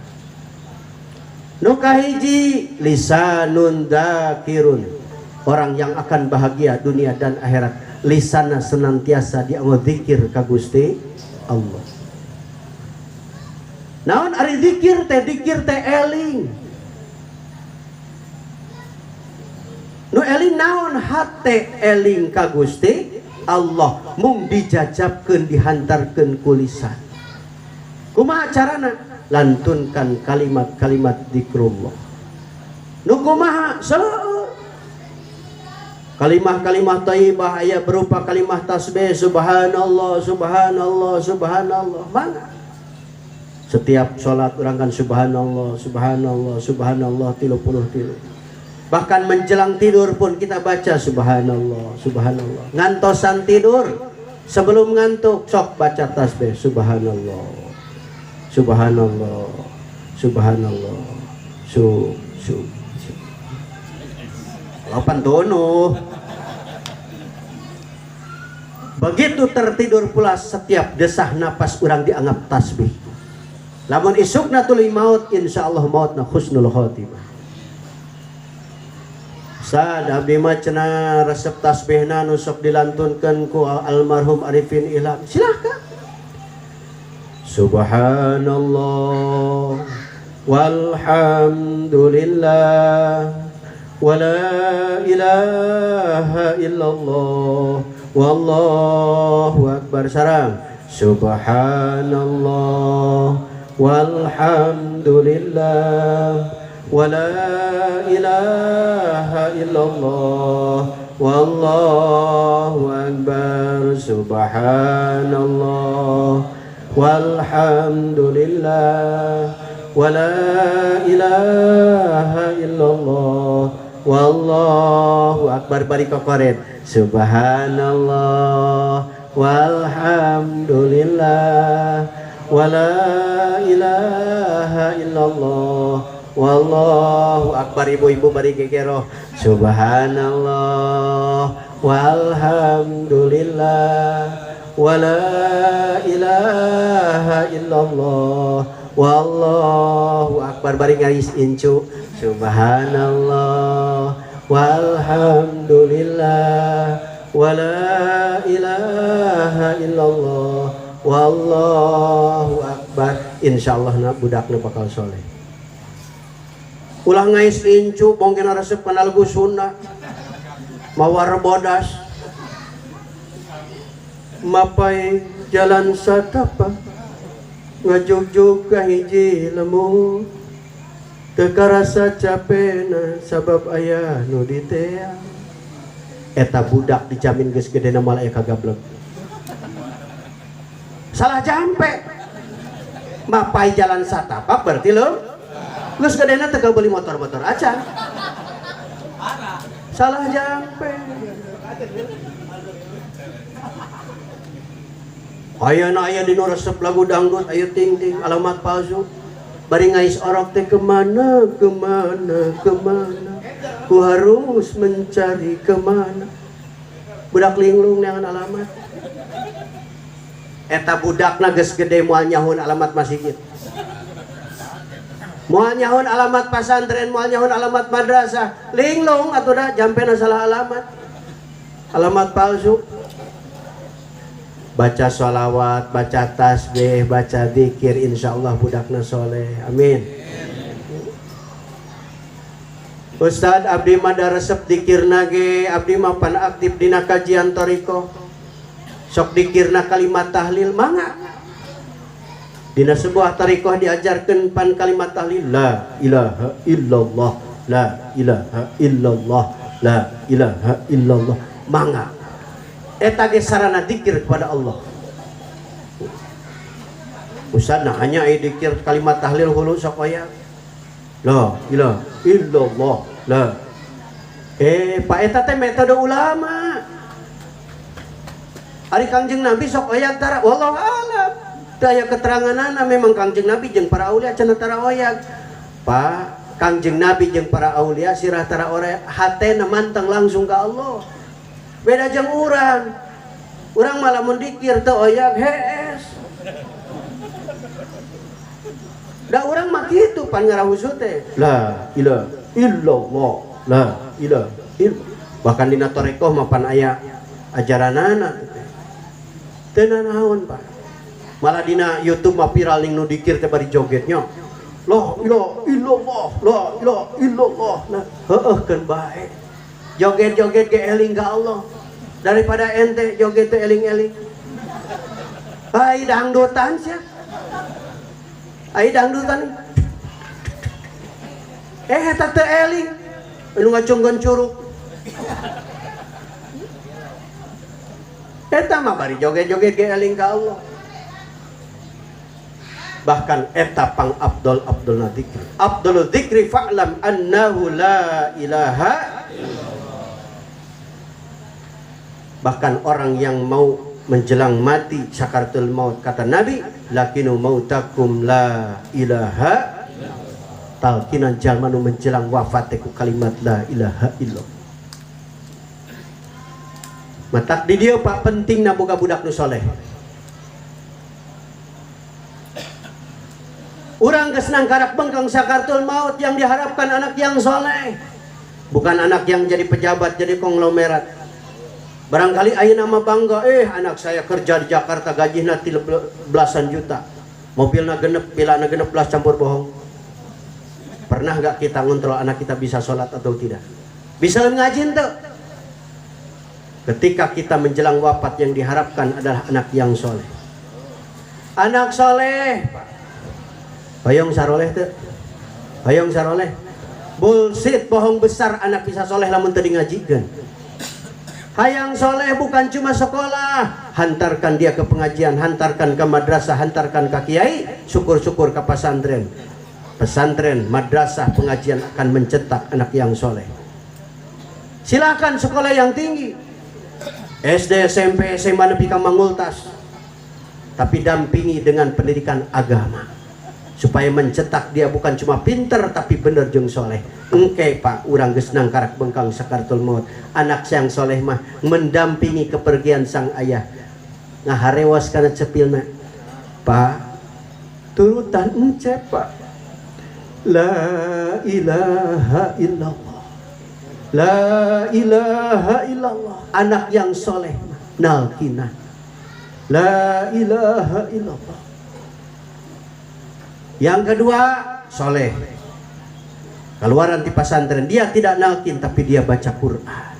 Nu kahiji lisanun dzakirun. Orang yang akan bahagia dunia dan akhirat, lisanna senantiasa dianggo zikir ka Gusti Allah. Naon ari zikir teh eling. Nu eling naon hate eling ka Gusti Allah mung dijajabkeun dihantarkeun ku lisan. Kumaha carana? Lantunkan kalimat-kalimat zikrullah. Nu kumaha? Seueur. Kalimah-kalimah thayyibah aya berupa kalimah tasbih subhanallah subhanallah subhanallah. Mangga. Setiap salat urang kan subhanallah subhanallah subhanallah 33. Bahkan menjelang tidur pun kita baca subhanallah subhanallah. Ngantosan tidur sebelum ngantuk sok baca tasbih subhanallah subhanallah subhanallah su su. Lapan tono. Begitu tertidur pula setiap desah napas urang dianggap tasbih. Lamun isukna tuluy maut insyaallah mautna husnul khotimah. Sad abdi mah cenah resep tasbihna nu sok dilantunkeun ku almarhum Arifin Ilham. Silahkan. Subhanallah walhamdulillah wala ilaha illallah wallahu akbar. Sarang subhanallah walhamdulillah wala ilaha illallah wallahu akbar. Subhanallah walhamdulillah wala ilaha illallah wallahu akbar. Bari kokoret subhanallah walhamdulillah wala ilaha illallah wallahu akbar. Ibu-ibu bari gegero subhanallah walhamdulillah wala ilaha illallah wallahu akbar. Bari ngais incu subhanallah walhamdulillah wala ilaha illallah wallahu akbar. Insyaallah na budakna bakal soleh. Ulah ngais incu mungkin resep kana lagu Sunda mawar bodas mapai jalan satapak ngajugjug ka hiji lemu teu karasa capena sabab aya nu diteang. Eta budak dijamin geus gedena moal aya kagablek. Salah jampe. Mapai jalan satapak berarti lo geus gedena teu beli motor-motor aja. Salah jampe. Ayeuna aya dinu resep lagu dangdut ayo ting-ting alamat palsu. Bari ngais orok teh kemana kemana kemana ku harus mencari kemana. Budak linglung neangan alamat. Eta budakna geus gede moal nyahoan alamat masjid, moal nyahoan alamat pasantren, moal nyahoan alamat madrasah. Linglung atuh da jampena salah alamat, alamat palsu. Baca sholawat, baca tasbih, baca zikir, insyaallah budakna soleh. Amin. Ustad abdi mah da resep dikirna ge, abdi mah pan aktif dina kajian thariqah. Sok dikirna kalimat tahlil mangga. Dina sebuah thariqah diajarkeun pan kalimat tahlil la ilaha illallah, la ilaha illallah, la ilaha illallah, mangga. Eta ge sarana dikir kepada Allah. Ustad nah hanya aya dikir kalimat tahlil hulu sok aya. La ilaha illallah la. Pak eta teh metode ulama. Ari Kangjeng Nabi sok oyag tara wallahu alam. Teu aya keteranganana memang Kangjeng Nabi jeung para aulia cenah tara oyag. Pak, Kangjeng Nabi jeung para aulia sirah tara oyag, hatena manteng langsung ka Allah. Beda jeung urang. Urang malah mun dikir teu oyag hees. Da urang mah kitu pan ngarahusu teh. La ilaha illallah, la ilaha illallah. Bahkan dina thariqah mah pan aya ajaranana teh. Teu nanaon, Pak. Malah dina YouTube mah viral ning nu dikir teh bari jogetnya. La ilaha illallah, la ilaha illallah. Nah, heueuh keun bae. Joget-joget ge eling ka Allah. Daripada ente joget teh eling-eling. Ai dangdutan sia. Ai dangdutan. Eta teu eling. Anu ngacungkeun curug. Eta mah bari joget-joget ge eling ka Allah. Bahkan eta pang abdul abdul dzikri. Abdul dzikri fa'lam annahu la ilaha illallah. Bahkan orang yang mau menjelang mati sakaratul maut, kata Nabi, lakinu mautakum la ilaha. Talkinan jalma nu menjelang wafat ku kalimat la ilaha illallah. Matak di dieu Pak penting na boga budak nu soleh. Urang geus nangkarak bengkeng sakaratul maut, yang diharapkan anak yang soleh, bukan anak yang jadi pejabat, jadi konglomerat. Barangkali ayeuna mah bangga, anak saya kerja di Jakarta gajihna belasan juta, mobilna genep, vilana genep belas, campur bohong. Pernah gak kita ngontrol anak kita bisa sholat atau tidak? Bisa ngaji tuh? Ketika kita menjelang wafat, yang diharapkan adalah anak yang soleh. Anak soleh, hoyong saroleh tuh, hoyong saroleh. Bullshit, bohong besar anak bisa soleh lamun teu dingajikeun. Hayang soleh bukan cuma sekolah, hantarkan dia ke pengajian, hantarkan ke madrasah, hantarkan ke kiai, syukur-syukur ke pesantren. Pesantren, madrasah, pengajian akan mencetak anak yang soleh. Silakan sekolah yang tinggi, SD, SMP, SMA, nepi ka mangultas, tapi dampingi dengan pendidikan agama Supaya mencetak dia bukan cuma pinter tapi bener jeung soleh. Engke Pak, urang geus nangkarak bengkang sakaratul maut. Anak yang soleh mah mendampingi kepergian sang ayah. Ngaharewas kana cepilna. Pak, turutan encep Pak. La ilaha illallah. La ilaha illallah. Anak yang soleh nalkina. La ilaha illallah. Yang kedua, soleh. Keluaran di pesantren, dia tidak nalkin tapi dia baca Quran.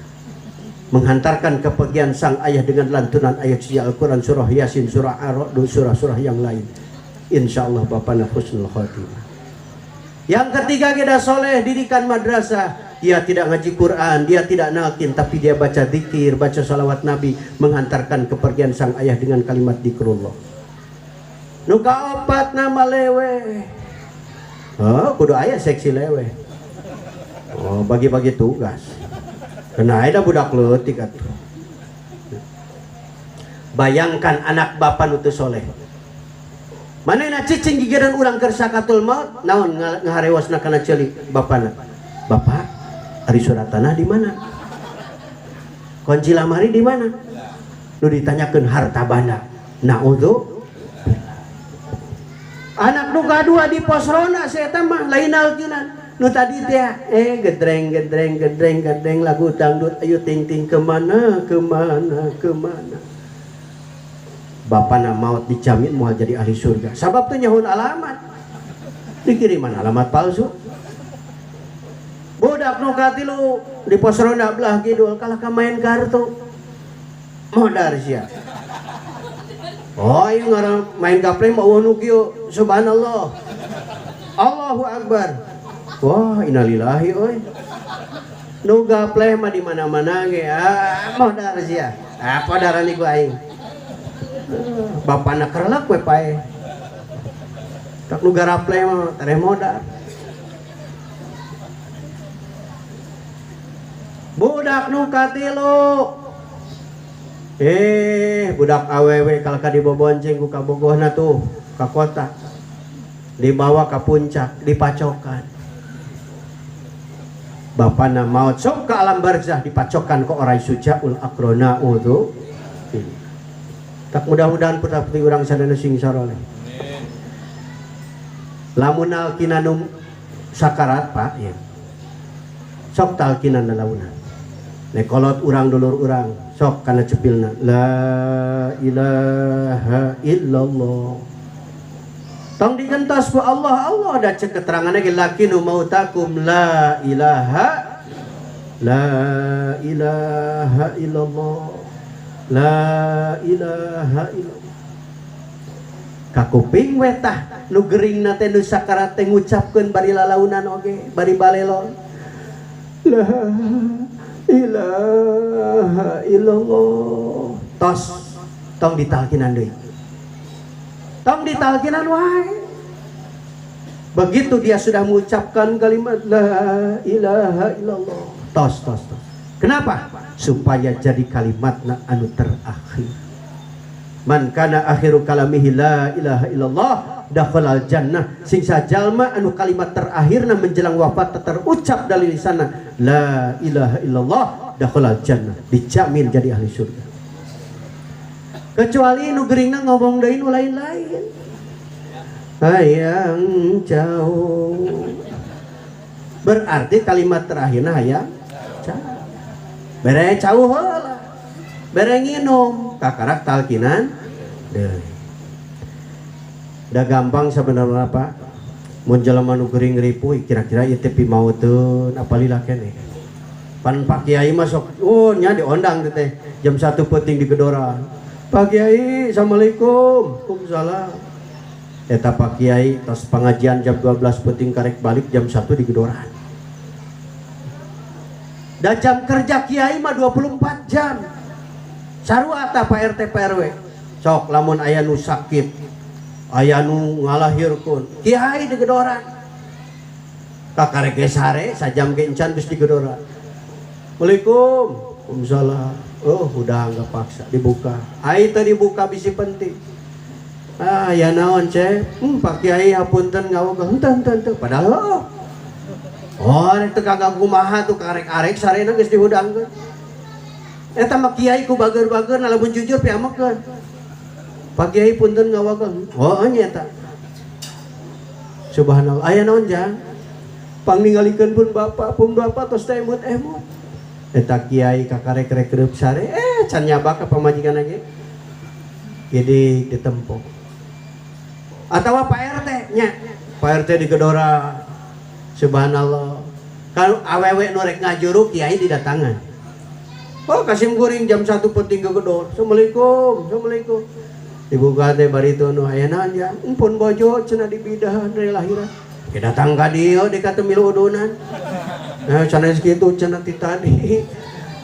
Menghantarkan kepergian sang ayah dengan lantunan ayat suci Al-Quran, surah Yasin, surah Ar-Ra'd, surah-surah yang lain. Insya Allah bapana husnul khatimah. Yang ketiga, kita soleh, didikan madrasah. Dia tidak ngaji Quran, dia tidak nalkin, tapi dia baca zikir, baca salawat Nabi, menghantarkan kepergian sang ayah dengan kalimat zikrullah. Nu kaopat nama lewe. Oh, kudu aya seksi lewe. Oh, bagi-bagi tugas. Kena ada budak leutik atuh. Bayangkan anak bapak nu teu soleh. Manehna cicing gigireun urang keur sakatul maut, naon ngaharewasna kana ceuli bapana. Bapak, ari surat tanah di mana? Kunci lamari di mana? Nu ditanyakeun harta banda. Naudzu. Anak nu kadua di pos ronda saya mah lain nalkinan. Nu tadi teh gedreng gedreng gedreng gedreng lagu dangdut ayo ting ting kemana kemana kemana. Bapana maut dijamin moal jadi ahli surga. Sabab teu nyahun alamat. Dikiriman alamat palsu. Budak nu katilu di pos ronda belah kidul kalah ka main kartu. Modar sia. Oh, ieu ngaran main gaple mah eueuh nu kieu. Subhanallah. Allahu akbar. Wah, innalillahi euy. Nu gaple mah di mana-mana ge. Ah, modar sia. Ah, podaran iku aing. Bapana kerlek we pae. Tak nu garaple mah tereh modar. Budak nu katilu. Budak awewe kalka dibobonceng ku kabogohna tuh ka kota. Dibawa ka puncak, dipacokan. Bapana maut sok ka alam barzah dipacokan ke orai sujaul akrona tuh. Tak mudah-mudahan putra-putri urang sadaya sing saroleh. Lamun nalkinan nu sakarat Pak ya. Sok talkinan lalaunan. Nek kolot urang dulur urang sok kana cepilna la ilaha illallah. Tong digentos ku Allah, Allah da cek keteranganna ge lakinu mautakum la ilaha illallah. La ilaha illallah. Kakuping we tah nu geuringna teh nu sakarat teh ngucapkeun bari lalaunan oge bari balelon. La ilaha illallah. Tos tong ditalkinan deui. Tong ditalkinan wae. Begitu dia sudah mengucapkan kalimat la ilaha illallah. Tos tos tos. Kenapa? Supaya jadi kalimatna anu terakhir. Man kana akhiru kalamihi la ilaha illallah dakhalal jannah. Sing sajalma anu kalimat terakhirna menjelang wafat terucap dari lisanna la ilaha illallah dakhalal jannah, dijamin jadi ahli surga. Kecuali nu geuringna ngomong deui nu lain-lain. Hayang jauh. Berarti kalimat terakhirna hayang jauh. Bere jauh heula. Bere nginum kakarak talkinan deui. Da gampang sebenarnya Pak. Mun jelema nu geuring ripuh kira-kira ieu teh pimauteun apalila keneh. Pan Pak Kiai mah sok oh nya diondang teh jam 1 peuting di Gedoran. Pak Kiai, assalamualaikum. Waalaikumsalam. Eta Pak Kiai tos pengajian jam 12 peuting karek balik jam 1 di Gedoran. Dan jam kerja Kiai mah 24 jam. Sarua tah Pak RT Pak RW. Sok lamun aya nu sakit, aya nu ngalahirkeun, Kiai di Gedoran. Kakarek ge sare sajam ge encan geus di Gedoran. Assalamualaikum. Waalaikumsalam. Oh, udah nggak paksa dibuka. Ai teu dibuka bisi penting. Ah ya naon ce? Pak Kiai hapunten ngawogel henteu henteu henteu padahal oh rek teu kagak kumaha tuh karek-arek sarena geus dihudangkeun. Eta mah kiai ku bager-bager lamun jujur piamekeun. Pak Kiai punten ngawagel. Oh nya eta. Subhanallah aya naon jang? Pangningalikeun pun bapak tos teh emut-emut. Eta kiai kakarek-rek reup sare can nyabak ka pamajikan ge. Jadi ditempo. Atawa Pak RT nya. Pak RT digedora. Subhanallah. Kalau awewe nu rek ngajuru kiai didatangan. Oh kasim kuring jam 1 penting gegedor. Assalamualaikum, assalamualaikum. Dibuka teh bari teu nu aya naon ya? Empun bojo cenah dibidahan dari lahiran. Ke datang ka dieu di ka teu milu udunan. Nah sanes kitu cenah ti tadi.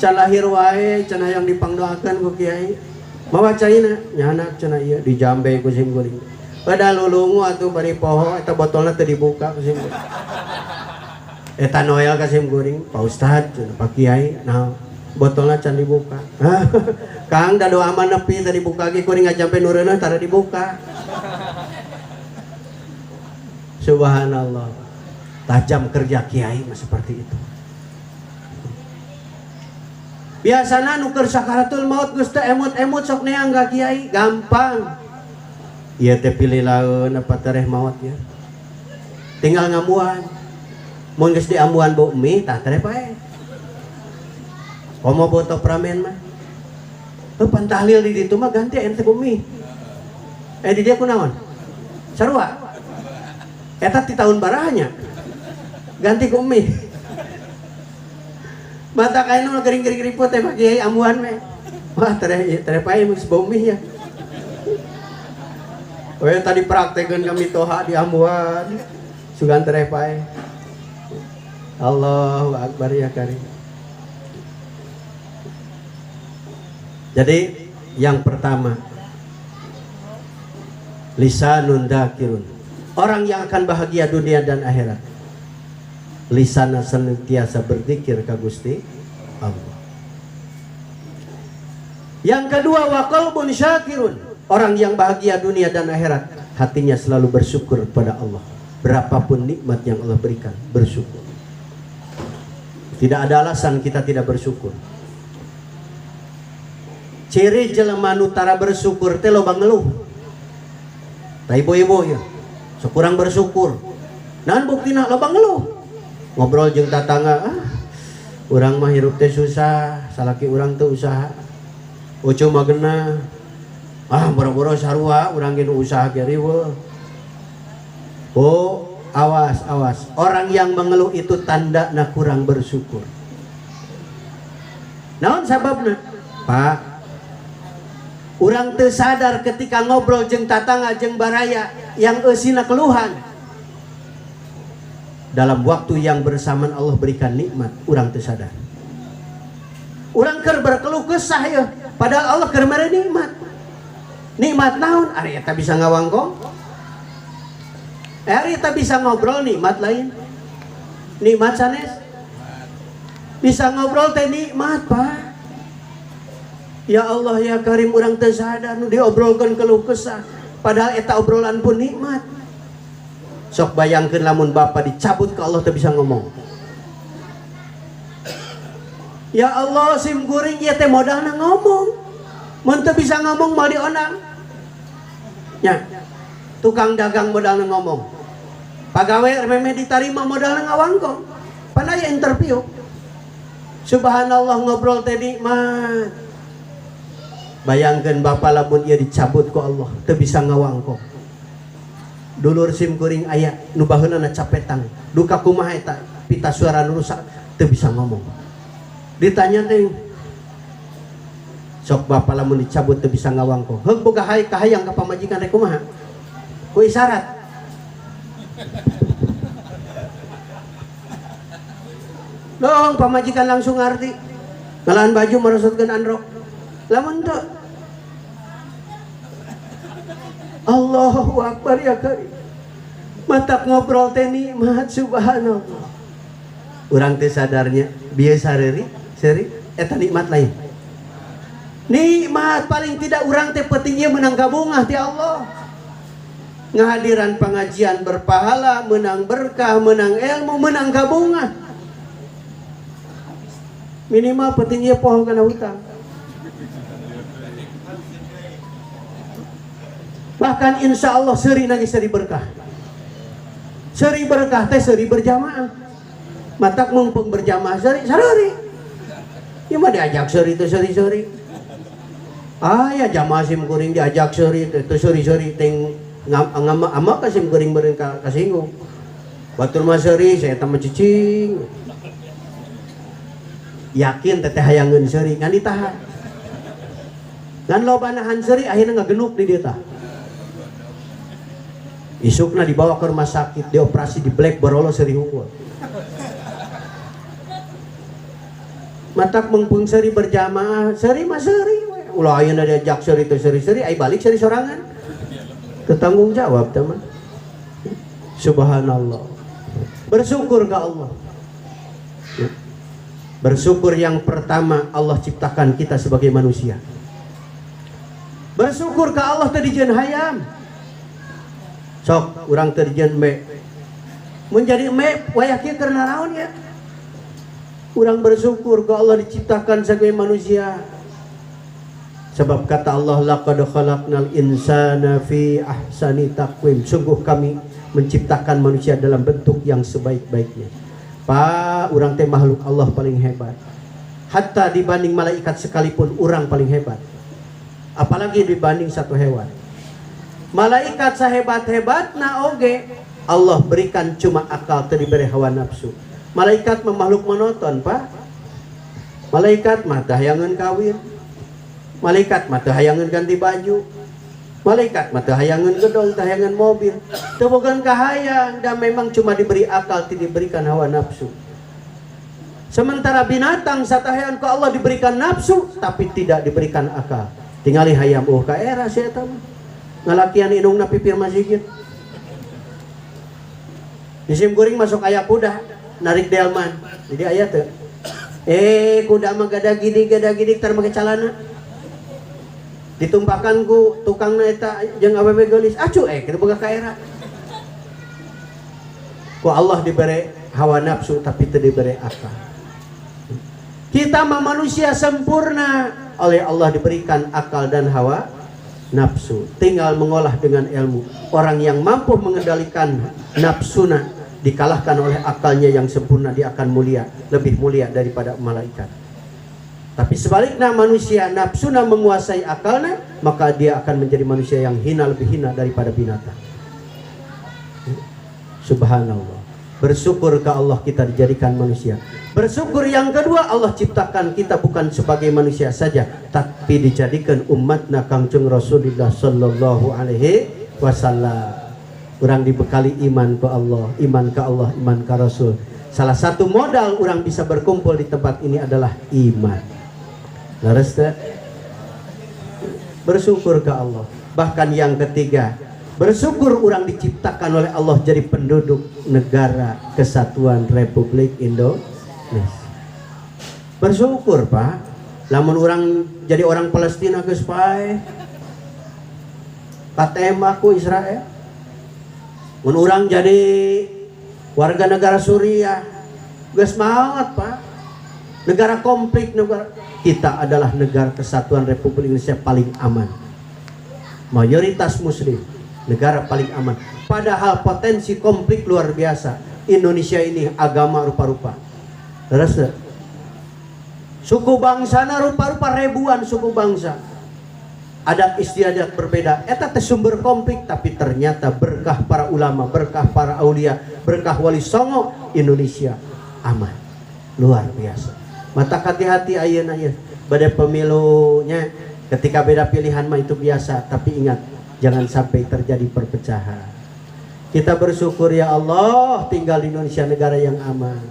Can lahir wae cenah yang dipangdoakeun ku kiai. Mawa caina nyanak cenah ieu dijambe ku sim kuring. Pada lulungu atuh bari poho eta botolna teu dibuka ku sim kuring. Eta Noel ka sim kuring, Pak Ustad cenah Pak Kiai nah botolna can dibuka. Kang da doa mah nepi tadi dibuka ge kuring ngajampe nu reuneuh tara dibuka. Subhanallah. Tajam kerja kiai mah seperti itu. Biasana nu keur sakaratul maut geus teu emut-emut sok neang ka kiai, gampang. Ieu teh pilih laeun apa tereh maot ya. Tinggal ngambuan. Mun geus diambuan bau mie tah tereh pae. Komo boto pramen mah. Heuh pan tahlil di ditu mah ganti ente ku mie. Di dia kunaon? Sarua. Eta ti tahun barahnya. Ganti ku mie. Mata kain nu gering-gering riput teh Pak Kiai ambuan we. Wah tereh tereh pae geus bau mie ya. We tadi praktekeun kami toha di ambuan. Sugan tereh pae. Allahu akbar ya karim. Jadi yang pertama lisanun dzakirun, orang yang akan bahagia dunia dan akhirat lisana senantiasa berzikir ka Gusti Allah. Yang kedua wa qalbun syakirun, orang yang bahagia dunia dan akhirat hatinya selalu bersyukur pada Allah. Berapapun nikmat yang Allah berikan, bersyukur. Tidak ada alasan kita tidak bersyukur. Ciri jelema nu tara bersyukur teh loba ngeluh. Tah ibu-ibu ya, sekurang bersyukur. Naon buktina loba ngeluh. Ngobrol jeung tatangga, ah, urang mah hirup teh susah, salaki urang teh usaha. Ucu mah genah. Ah, boro-boro sarua urang ge nu usaha ge riweuh. Oh, awas, awas. Orang yang mengeluh itu tanda na kurang bersyukur. Naon sababna? Pak, urang teu sadar ketika ngobrol jeung tatangga jeung baraya yang eusina keluhan. Dalam waktu yang bersamaan Allah berikan nikmat, urang teu sadar. Urang keur berkeluh kesah ya, padahal Allah keur mere nikmat. Nikmat naon? Ari eta bisa ngawangkong? Ari eta bisa ngobrol nikmat lain. Nikmat sanes? Bisa ngobrol teh nikmat, Pak. Ya Allah ya Karim, urang teu sadar nu diobrolkeun keluh kesah, padahal eta obrolan pun nikmat. Sok bayangkeun lamun bapa dicabut ke Allah teu bisa ngomong. Ya Allah sim kuring ieu teh modalna ngomong. Mun teu bisa ngomong moal diondang. Nya. Tukang dagang modalna ngomong. Pagawe memeh ditarima modalna ngawangkong. Pan aya interview. Subhanallah ngobrol teh nikmat. Bayangkan bapak lamun ia dicabut ku Allah teu bisa ngawangkong. Dulur sim kuring aya nu baheulana capetang, duka kumaha eta pita suara nu rusak teu bisa ngomong. Ditanya teh sok bapak lamun dicabut teu bisa ngawangkong. Heug boga kahayang ka pamajikan rek kumaha? Ku isyarat. Dong pamajikan langsung ngarti. Ngalahan baju merosotkeun androk. Lamun teu Allahu Akbar ya Karim. Matak ngobrol teh nikmat subhanallah. Urang teh sadarnya biasa sareri seri eta nikmat lain. Nikmat paling tidak urang teh penting ieu menang kabungah ti Allah. Ngahadiran pengajian berpahala, menang berkah, menang ilmu, menang gabungan. Minimal penting ieu poho kana hutang. Bahkan insya Allah seuri nage seuri berkah. Seuri berkah teh seuri berjamaah. Matak mumpung berjamaah seuri saruri. Ieu mah diajak seuri teh seuri-seuri. Ah ya jamaah sim kuring diajak seuri teh seuri-seuri ting ngam ama ka sim kuring beureun kasinggung. Batur mah seuri saya teh mah cicing. Yakin teteh hayangeun seuri ngan ditahan. Ngan loba nahan seuri akhirna ngagenuk di dieu tah. Isukna dibawa ke rumah sakit, dioperasi di Black Barolo seuri hungkul. Matak mengpung seuri berjamaah, seuri mah seuri we. Ulah ayeuna diajak seuri teh seuri-seuri, ai balik seuri sorangan. Tetanggung jawab teman. Subhanallah. Bersyukur ke Allah. Bersyukur yang pertama Allah ciptakan kita sebagai manusia. Bersyukur ke Allah tadi jeung hayam. Sok urang teu dijieun me. Mun jadi me wayah kieu keur naraon ya? Urang bersyukur ke Allah diciptakan sebagai manusia. Sebab kata Allah laqad khalaqnal insana fi ahsani taqwim. Sungguh kami menciptakan manusia dalam bentuk yang sebaik-baiknya. Pak, urang teh makhluk Allah paling hebat. Hatta dibanding malaikat sekalipun urang paling hebat. Apalagi dibanding satu hewan. Malaikat sahebat-hebatna oge Allah berikan cuma akal teu diberi hawa nafsu. Malaikat mah makhluk monoton, Pak. Malaikat mah teu hayangeun kawin. Malaikat mah teu hayangeun ganti baju. Malaikat mah teu hayangeun gedong, teu hayangeun mobil. Teu boga kahayang dan memang cuma diberi akal, teu diberikan hawa nafsu. Sementara binatang satahayan ku Allah diberikan nafsu tapi tidak diberikan akal. Tingali hayam oh ka era sia eta mah. Ngalakian indungna pipir masjid. Di sim kuring masuk aya kuda narik delman. Jadi aya teu. Kuda mah gada gidig tar make calana. Ditumpakan ku tukangna eta jeung awewe geulis. Acu kitu boga ka era. Ku Allah dibere hawa nafsu tapi teu dibere akal. Kita mah manusia sempurna, oleh Allah diberikan akal dan hawa nafsu. Tinggal mengolah dengan ilmu. Orang yang mampu mengendalikan nafsuna dikalahkan oleh akalnya yang sempurna, dia akan mulia, lebih mulia daripada malaikat. Tapi sebaliknya manusia nafsuna menguasai akalnya, maka dia akan menjadi manusia yang hina, lebih hina daripada binatang. Subhanallah. Bersyukur ke Allah kita dijadikan manusia. Bersyukur yang kedua, Allah ciptakan kita bukan sebagai manusia saja, tapi dijadikan umatna Kangjeng Rasulullah sallallahu alaihi wasallam. Orang dibekali iman ke Allah, iman ke Allah, iman ke Rasul. Salah satu modal orang bisa berkumpul di tempat ini adalah iman. Leres teh? Bersyukur ke Allah. Bahkan yang ketiga, bersyukur orang diciptakan oleh Allah jadi penduduk negara kesatuan Republik Indonesia. Bersyukur, Pak. Lamun orang jadi orang Palestina geus paeh. Katembak ku Israel. Mun urang jadi warga negara Suriah geus maot, Pak. Negara konflik, negara kita adalah negara kesatuan Republik Indonesia paling aman. Mayoritas muslim, negara paling aman. Padahal potensi konflik luar biasa. Indonesia ini agama rupa-rupa. Terus suku bangsana rupa-rupa, ribuan suku bangsa. Adat istiadat berbeda. Eta teh sumber konflik, tapi ternyata berkah para ulama, berkah para aulia, berkah wali songo, Indonesia aman. Luar biasa. Mata hati-hati ayeuna ieu. Bade pemilunya ketika beda pilihan mah itu biasa, tapi ingat jangan sampai terjadi perpecahan. Kita bersyukur ya Allah tinggal di Indonesia negara yang aman.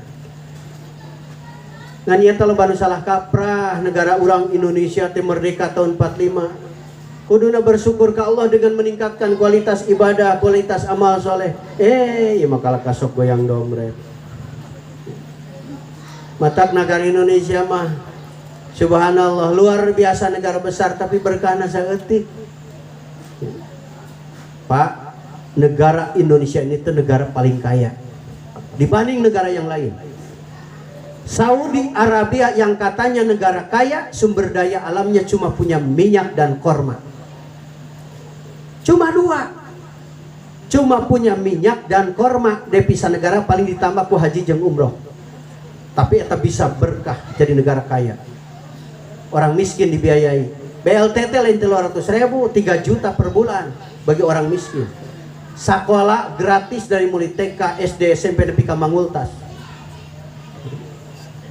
Ngan ieu teh loba nu salah kaprah, negara urang Indonesia teh merdeka tahun 45. Kuduna bersyukur ke Allah dengan meningkatkan kualitas ibadah, kualitas amal soleh. Ieu mah kalah kasok goyang domret. Matak negara Indonesia mah subhanallah luar biasa, negara besar tapi berkahna saeutik. Pak, Negara Indonesia ini tuh negara paling kaya dibanding negara yang lain. Saudi Arabia yang katanya negara kaya, sumber daya alamnya cuma punya minyak dan korma. Cuma dua. Cuma punya minyak dan korma, devisa negara paling ditambah ku haji jeung umroh. Tapi eta bisa berkah jadi negara kaya. Orang miskin dibiayai. BLT teh lain 300.000, 3 juta per bulan bagi orang miskin. Sekolah gratis dari mulai TK, SD, SMP nepi ka mangultas.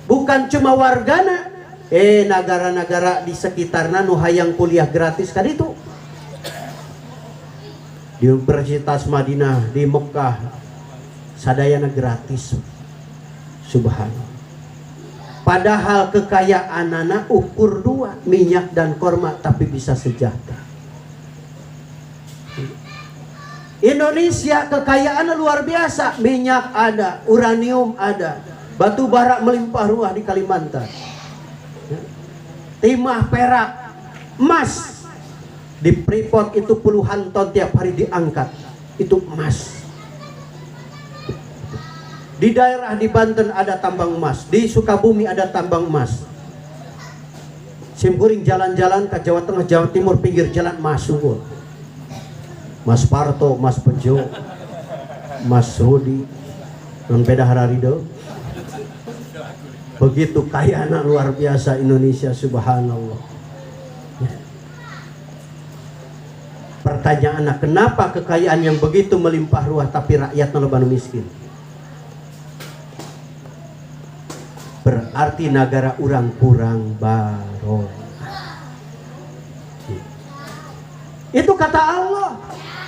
Bukan cuma wargana, negara-negara di sekitarna nu hayang kuliah gratis kan itu. Di Universitas Madinah, di Mekah, sadayana gratis. Subhanallah. Padahal kekayaan anak ukur dua, minyak dan korma, tapi bisa sejahtera. Indonesia kekayaan luar biasa, minyak ada, uranium ada, batu bara melimpah ruah di Kalimantan, timah, perak, emas di Freeport itu puluhan ton tiap hari diangkat, itu emas. Di daerah di Banten ada tambang emas, di Sukabumi ada tambang emas. Simkuring jalan-jalan ke Jawa Tengah, Jawa Timur, pinggir jalan emas sungguh. Mas Parto, Mas Bejo, Mas Rudi, non beda hararido. Begitu kaya anak luar biasa Indonesia, subhanallah. Pertanyaan, kenapa kekayaan yang begitu melimpah ruah tapi rakyat loba nu miskin? Berarti negara urang kurang barokah. Itu kata Allah.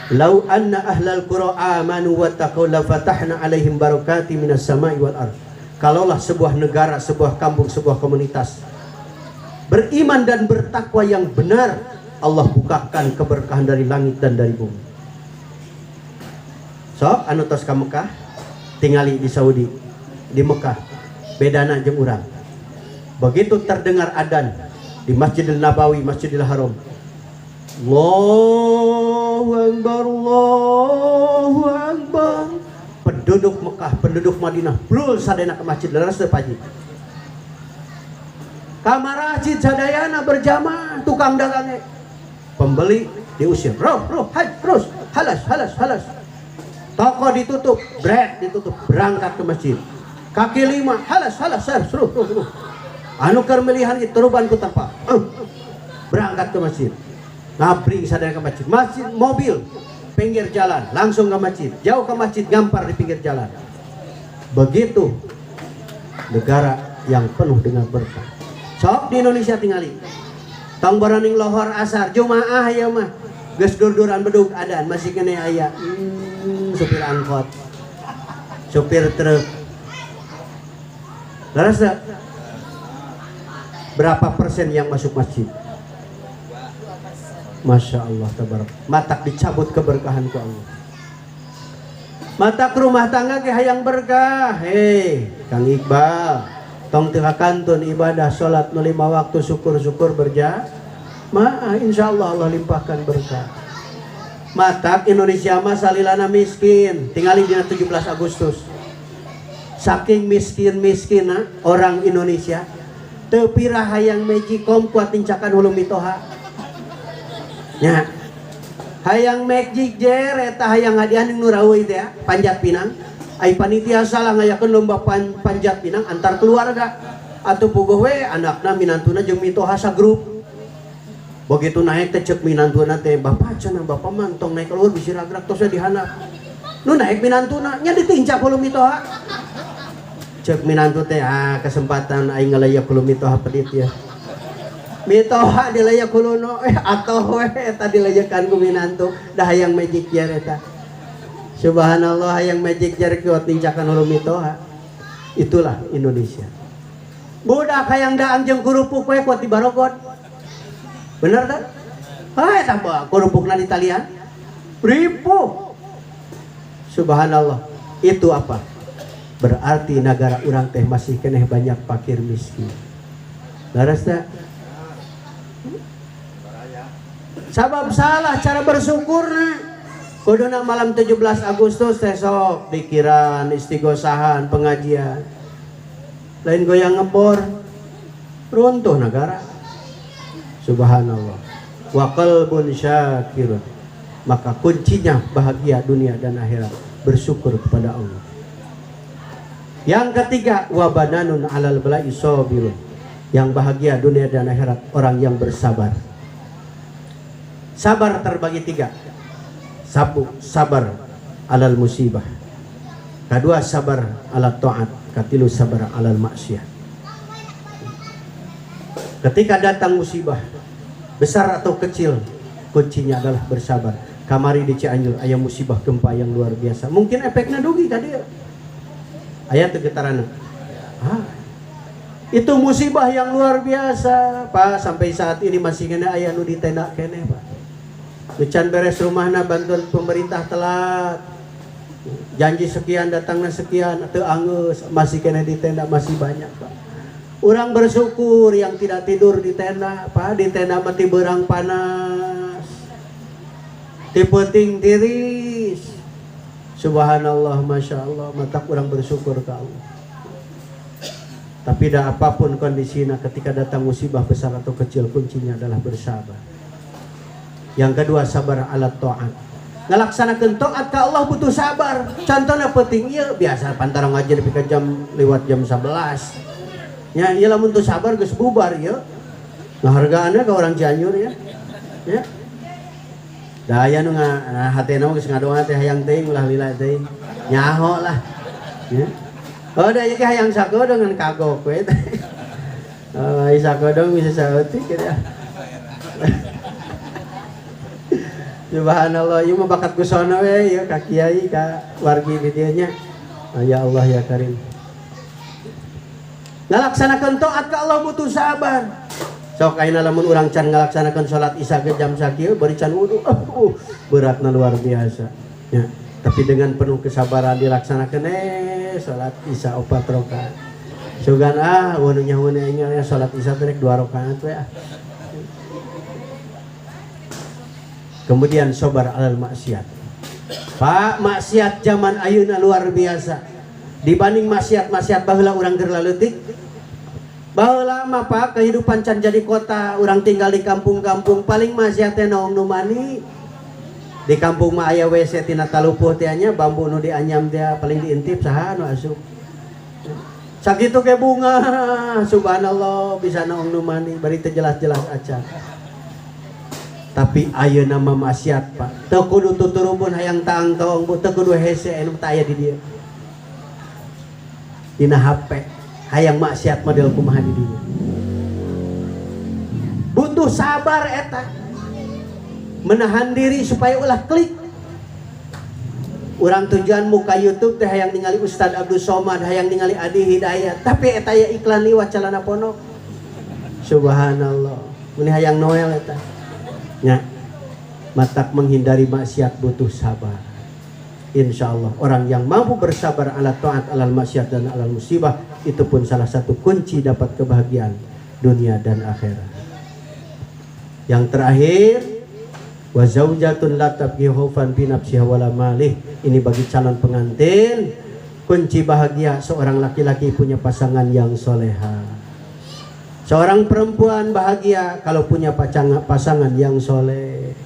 Lau anna ahlal qura amanu wattaqau la fatahna alaihim barakati minas sama'i wal ard. Kalaulah sebuah negara, sebuah kampung, sebuah komunitas beriman dan bertakwa yang benar, Allah bukakan keberkahan dari langit dan dari bumi. Sok anu tos ka Mekah, tingali di Saudi, di Mekah, bedana jeung urang. Begitu terdengar adzan di Masjidil Nabawi, Masjidil Haram, Allahu Akbar, Allahu Akbar. Penduduk Mekah, penduduk Madinah, blul sadayana ke masjid leres teu Pak Haji. Ka masjid sadayana berjamaah, tukang dagangnya. Pembeli diusir, roh, roh, haj, terus, halas, halas, halas. Toko ditutup, bread ditutup, berangkat ke masjid. Kaki lima, halas, halas, sar, seruh, ruh, ruh. Anu keur melihan diteruban ku terpa. Berangkat ke masjid. Ngabring sadaya ke masjid. Masjid mobil pinggir jalan, langsung ke masjid. Jauh ke masjid, ngampar di pinggir jalan. Begitu negara yang penuh dengan berkah. Sok di Indonesia tingali. Tong baraning lohor asar jumaah ya mah. Geus dur-duran bedug adan masih kene aya. Supir angkot. Supir truk. Leres teu? Berapa persen yang masuk masjid? Masya Allah tabarak. Matak dicabut keberkahan ku Allah. Matak rumah tangga ge hayang berkah. Hei, Kang Iqbal, tong teu kantun ibadah salat nu 5 waktu syukur-syukur berjamaah, insyaallah Allah limpahkan berkah. Matak Indonesia mah salilana miskin, tingali dina 17 Agustus. Saking miskin-miskinna orang Indonesia, teu pira hayang magicom kuat tincakan hulu mitoha. Nya. Hayang magic jer eta hayang hadiah nu raweuh teh ya, panjat pinang. Ai panitia salah ngayakeun lomba panjat pinang antar keluarga. Atuh puguh we anakna minantuna jeung mitoha sagrup. Begitu naik teh ceuk minantuna teh, bapak cenah bapak mah tong naik keluar bisi ragrak tos we dihandap. Nu naik minantuna nya ditincak hulu mitoha. Ceuk minantu teh, ah kesempatan aing ngalayak hulu mitoha pedit ya. Mitoha dilayak huluno atoh we eta dilayakan ku minantu dah hayang magic jar eta. Subhanallah hayang magic jar kuat nincakan hulu mitoha. Itulah Indonesia. Budak hayang daang jeung kerupuk we kuat di barogot. Bener tak? Ah eta mah kerupukna di talian. Ripuh. Subhanallah. Itu apa? Berarti negara urang teh masih keneh banyak fakir miskin. Leres teh? Sabab salah cara bersyukurna. Kuduna malam 17 Agustus teh sok dikiran istighosahan pengajian. Lain goyang ngebor. Runtuh negara. Subhanallah. Wa qalbun syakirun. Maka kuncinya bahagia dunia dan akhirat, bersyukur kepada Allah. Yang ketiga, wa bananun alal bala'i sabirun. Yang bahagia dunia dan akhirat orang yang bersabar. Sabar terbagi tiga. Satu, sabar alal musibah. Kedua, sabar ala ta'at. Katilu, sabar alal maksiat. Ketika datang musibah, besar atau kecil, kuncinya adalah bersabar. Kamari di Cianjur aya musibah gempa yang luar biasa. Mungkin efeknya dugi tadi. Aya teu getarana. Ah. Itu musibah yang luar biasa, Pak. Sampai saat ini masih kena aya nu di tenda keneh, Pak. Nu can beres rumahna, bantuan pemerintah telat. Janji sekian datangnya sekian atau anggeus, masih kena di tenda, masih banyak, Pak. Orang bersyukur yang tidak tidur di tenda, Pak. Di tenda mati berang panas. Ti peuting tiris. Subhanallah, masya Allah, matak orang bersyukur ke Allah. Tapi dah apapun kondisinya, ketika datang musibah besar atau kecil, kuncinya adalah bersabar. Yang kedua, sabar ala ta'at. Ngelaksanakan taat ke Allah butuh sabar. Contohnya penting, iya biasa pantara ngaji nepi ka jam lewat jam 11. Ya, iya lamun teu sabar geus bubar ya. Ngahargaanna ke orang Cianjur ya. Ya. Da aya nu hatena geus ngadoa teh hayang teuing ulah lila teuing. Nyaho lah. Ya. Oh, da ieu hayang sakodeung ngan kagok we teh. Oh, ai sakodeung bisa saeutik ya. Subhanallah, ieu mah bakat kusona we ieu ka kiai ka wargi di dieu nya. Ya Allah ya Karim. Ngalaksanakeun taat ka Allah butuh sabar. Sok ayeuna lamun urang can ngalaksanakeun salat isya ge jam sakieu bari can wudu, beratna luar biasa. Ya, tapi dengan penuh kesabaran dilaksanakeun salat isya 4 rakaat. Sugan ah wanu nyahoeun aing salat isya teh rek 2 rakaat we ah. Kemudian sabar alal maksiat. Pak, maksiat zaman ayeuna luar biasa. Dibanding maksiat-maksiat baheula urang keur laleutik. Baheula mah Pak, kehidupan can jadi kota, urang tinggal di kampung-kampung, paling maksiat teh naon nu mani. Di kampung mah aya WC tina talupuh teh nya, bambu nu dianyam teh paling diintip saha nu asup. Sakitu ge bunga, subhanallah bisa naon nu mani, bari teu jelas-jelas acan. Tapi ayeuna mah maksiat Pak. Teu kudu tuturubun hayang taang toong, teu kudu hese anu teu aya di dieu. Dina HP hayang maksiat model kumaha di dieu. Butuh sabar eta. Menahan diri supaya ulah klik. Urang tujuan muka YouTube teh hayang ningali Ustad Abdul Somad, hayang ningali Adi Hidayat, tapi eta aya iklan liwat celana ponok. Subhanallah. Mun hayang Noel eta. Ya, matak menghindari maksiat butuh sabar. Insya Allah orang yang mampu bersabar ala taat, alal maksiat dan alal musibah, itu pun salah satu kunci dapat kebahagiaan dunia dan akhirat. Yang terakhir, wa zaujatun la tabghi khaufan bi nafsiha wala malih. Ini bagi calon pengantin, kunci bahagia seorang laki-laki punya pasangan yang soleha. Seorang perempuan bahagia kalau punya pasangan yang soleh.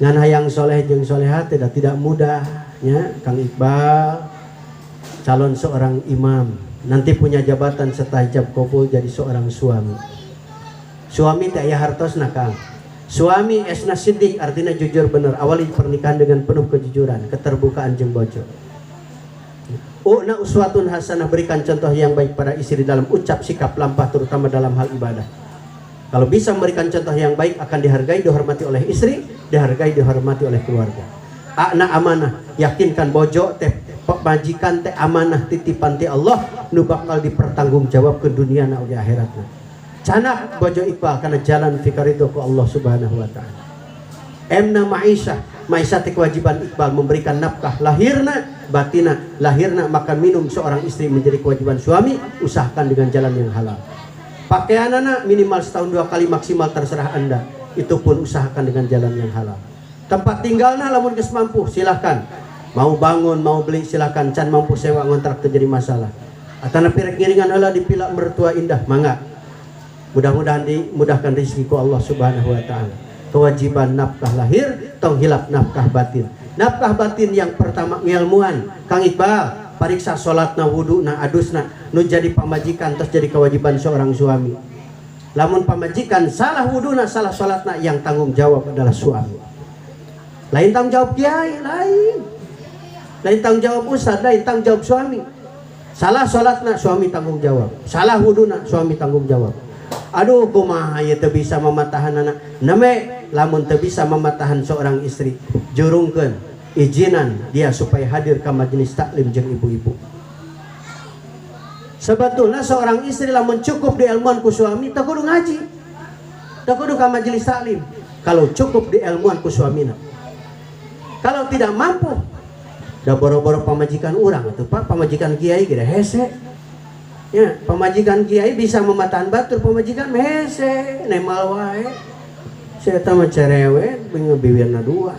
Ngan hayang soleh jeung soleha tidak mudah ya. Kang Iqbal calon seorang imam, nanti punya jabatan setelah ijab kabul jadi seorang suami. Suami teh aya hartosna Kang. Suami esna siddiq artinya jujur bener. Awali pernikahan dengan penuh kejujuran, keterbukaan jeung bojo. Una uswatun hasanah, berikan contoh yang baik pada istri dalam ucap, sikap, lampah, terutama dalam hal ibadah. Kalau bisa memberikan contoh yang baik akan dihargai, dihormati oleh istri, dihargai, dihormati oleh keluarga. Akna amanah, yakinkan bojo teh majikan teh amanah titipan ti Allah nu bakal dipertanggungjawab ke dunia na oge akhiratna. Canak bojo Iqbal karena jalan fikar itu ke Allah Subhanahu wa taala. Emna ma'isyah, ma'isyah teh kewajiban Iqbal memberikan nafkah lahirna, batina, lahirna makan minum seorang istri menjadi kewajiban suami, usahakan dengan jalan yang halal. Pakaian anak minimal setahun 2 kali, maksimal terserah Anda, itu pun usahakan dengan jalan yang halal. Tempat tinggalna lamun geus mampu silahkan. Mau bangun, mau beli silahkan, can mampu sewa ngontrak teu jadi masalah. Atana pirek ngiringan heula di pila mertua indah, mangga. Mudah-mudahan dimudahkan rezeki ku Allah Subhanahu wa taala. Kewajiban nafkah lahir, tong hilap nafkah batin. Nafkah batin yang pertama ngilmuan. Kang Iqbal, pariksa salatna, wuduna, adusna, nu jadi pamajikan terus jadi kewajiban seorang suami. Lamun pamajikan salah wuduna, salah salatna, yang tanggung jawab adalah suami. Lain tanggung jawab kiai, lain. Lain tanggung jawab ustad, lain tanggung jawab suami. Salah salatna, suami tanggung jawab. Salah wuduna, suami tanggung jawab. Aduh, kumaha ieu teu bisa mamatahan anak. Name lamun teu bisa mamatahan seorang istri, jurungkeun izinan dia supaya hadir ke majelis taklim jeung ibu-ibu. Sebetulnya seorang istri lamun cukup di ilmuan ku suami, teu kudu ngaji. Teu kudu ka majelis taklim. Kalau cukup di ilmuan ku suamina. Kalau tidak mampu, da boro-boro pamajikan urang atuh Pak, pamajikan kiai ge hese. Ya, pamajikan kiai bisa mematahan batur, pamajikan hese, nemal wae. Saya mah cerewet, biwirna dua.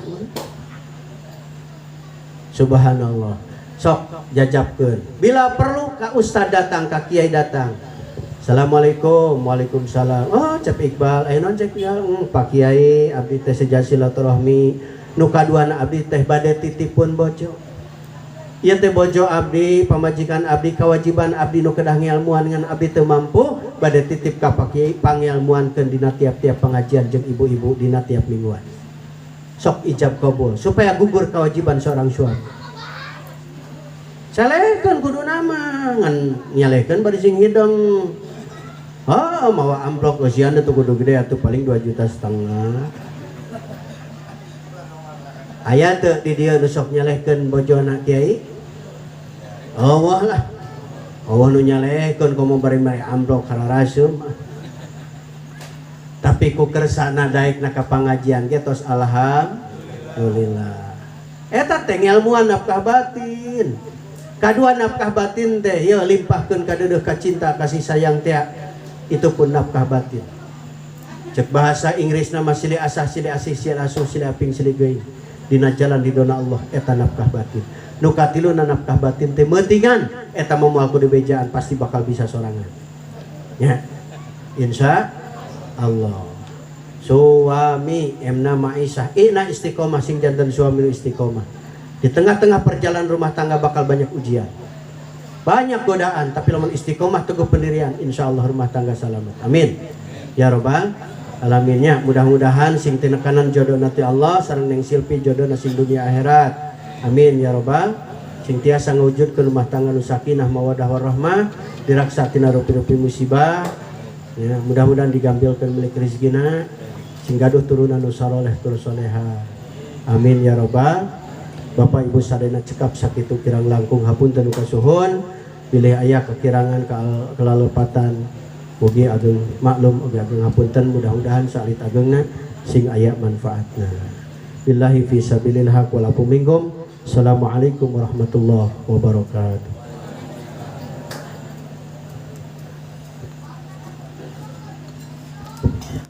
Subhanallah. Sok jajabkeun. Bila perlu ka ustad datang, ka kiai datang. Assalamualaikum, waalaikumsalam. Oh, Cep Iqbal, ayo non Cep Iqbal, Pak Kiai, abdi teh seja silaturahmi. Nu kaduana abdi teh bade titipun bojo. Ieu teh bojo abdi, pamajikan abdi, kewajiban abdi nu kedah ngilmuan ngan abdi teu mampu, bade titip ka Pak Kiai pangelmuankeun dina tiap-tiap pengajian jeung ibu-ibu dina tiap mingguan. Sok ijab kabul supaya gugur kewajiban seorang suami. Salehkeun kudu nama ngan nyalehkeun bari sing hidung. Oh, mawa amplop eusian teu kudu gede atuh paling 2,5 juta. Aya teu di dieu nu sok nyalehkeun bojona kiai? Allah lah. Allah nu nyalehkeun komo bari mere amplop kararasum. Tapi ku kersana daekna ka pangajian ge tos alhamdulillah. Eta teh ngilmuan nafkah batin. Kadua nafkah batin teh ieu limpahkeun ka deudeuh ka cinta kasih sayang teh, itu pun nafkah batin. Cek bahasa Inggris nama silih asah, silih asih, silih asuh, silih aping, silih geuing. Dina jalan ridona Allah eta nafkah batin. Nu katiluna nafkah batin teh meutingan eta mah moal kudu bejaan pasti bakal bisa sorangan. Ya. Insya Allah. Suami emna maisah ina istiqomah sing janten suami nu istiqomah. Di tengah-tengah perjalanan rumah tangga bakal banyak ujian. Banyak godaan, tapi lamun istiqomah teguh pendirian, insya Allah rumah tangga selamat. Amin. Ya robbal alaminnya. Mudah-mudahan sing tinekanan jodoh nanti Allah sareng neng Silpi jodoh sing dunia akhirat. Amin ya robbal. Sing tiasa ngawujudkeun rumah tangga nu sakinah mawadah warahmah, diraksa tina rupi-rupi musibah. Ya, mudah-mudahan digambilkeun milik rezekina sing gaduh turunan nu saroleh tur soleha. Amin ya robbal. Bapak Ibu sadayana cekap sakitu kirang langkung hapunten nu kasuhun, bilih aya kekirangan kelalepatan mugi ageng maklum ugi ageng hapunten, mudah-mudahan saalit agengna sing aya manfaatna. Billahi fi sabilil haq wal afu minkum. Assalamualaikum warahmatullahi wabarakatuh.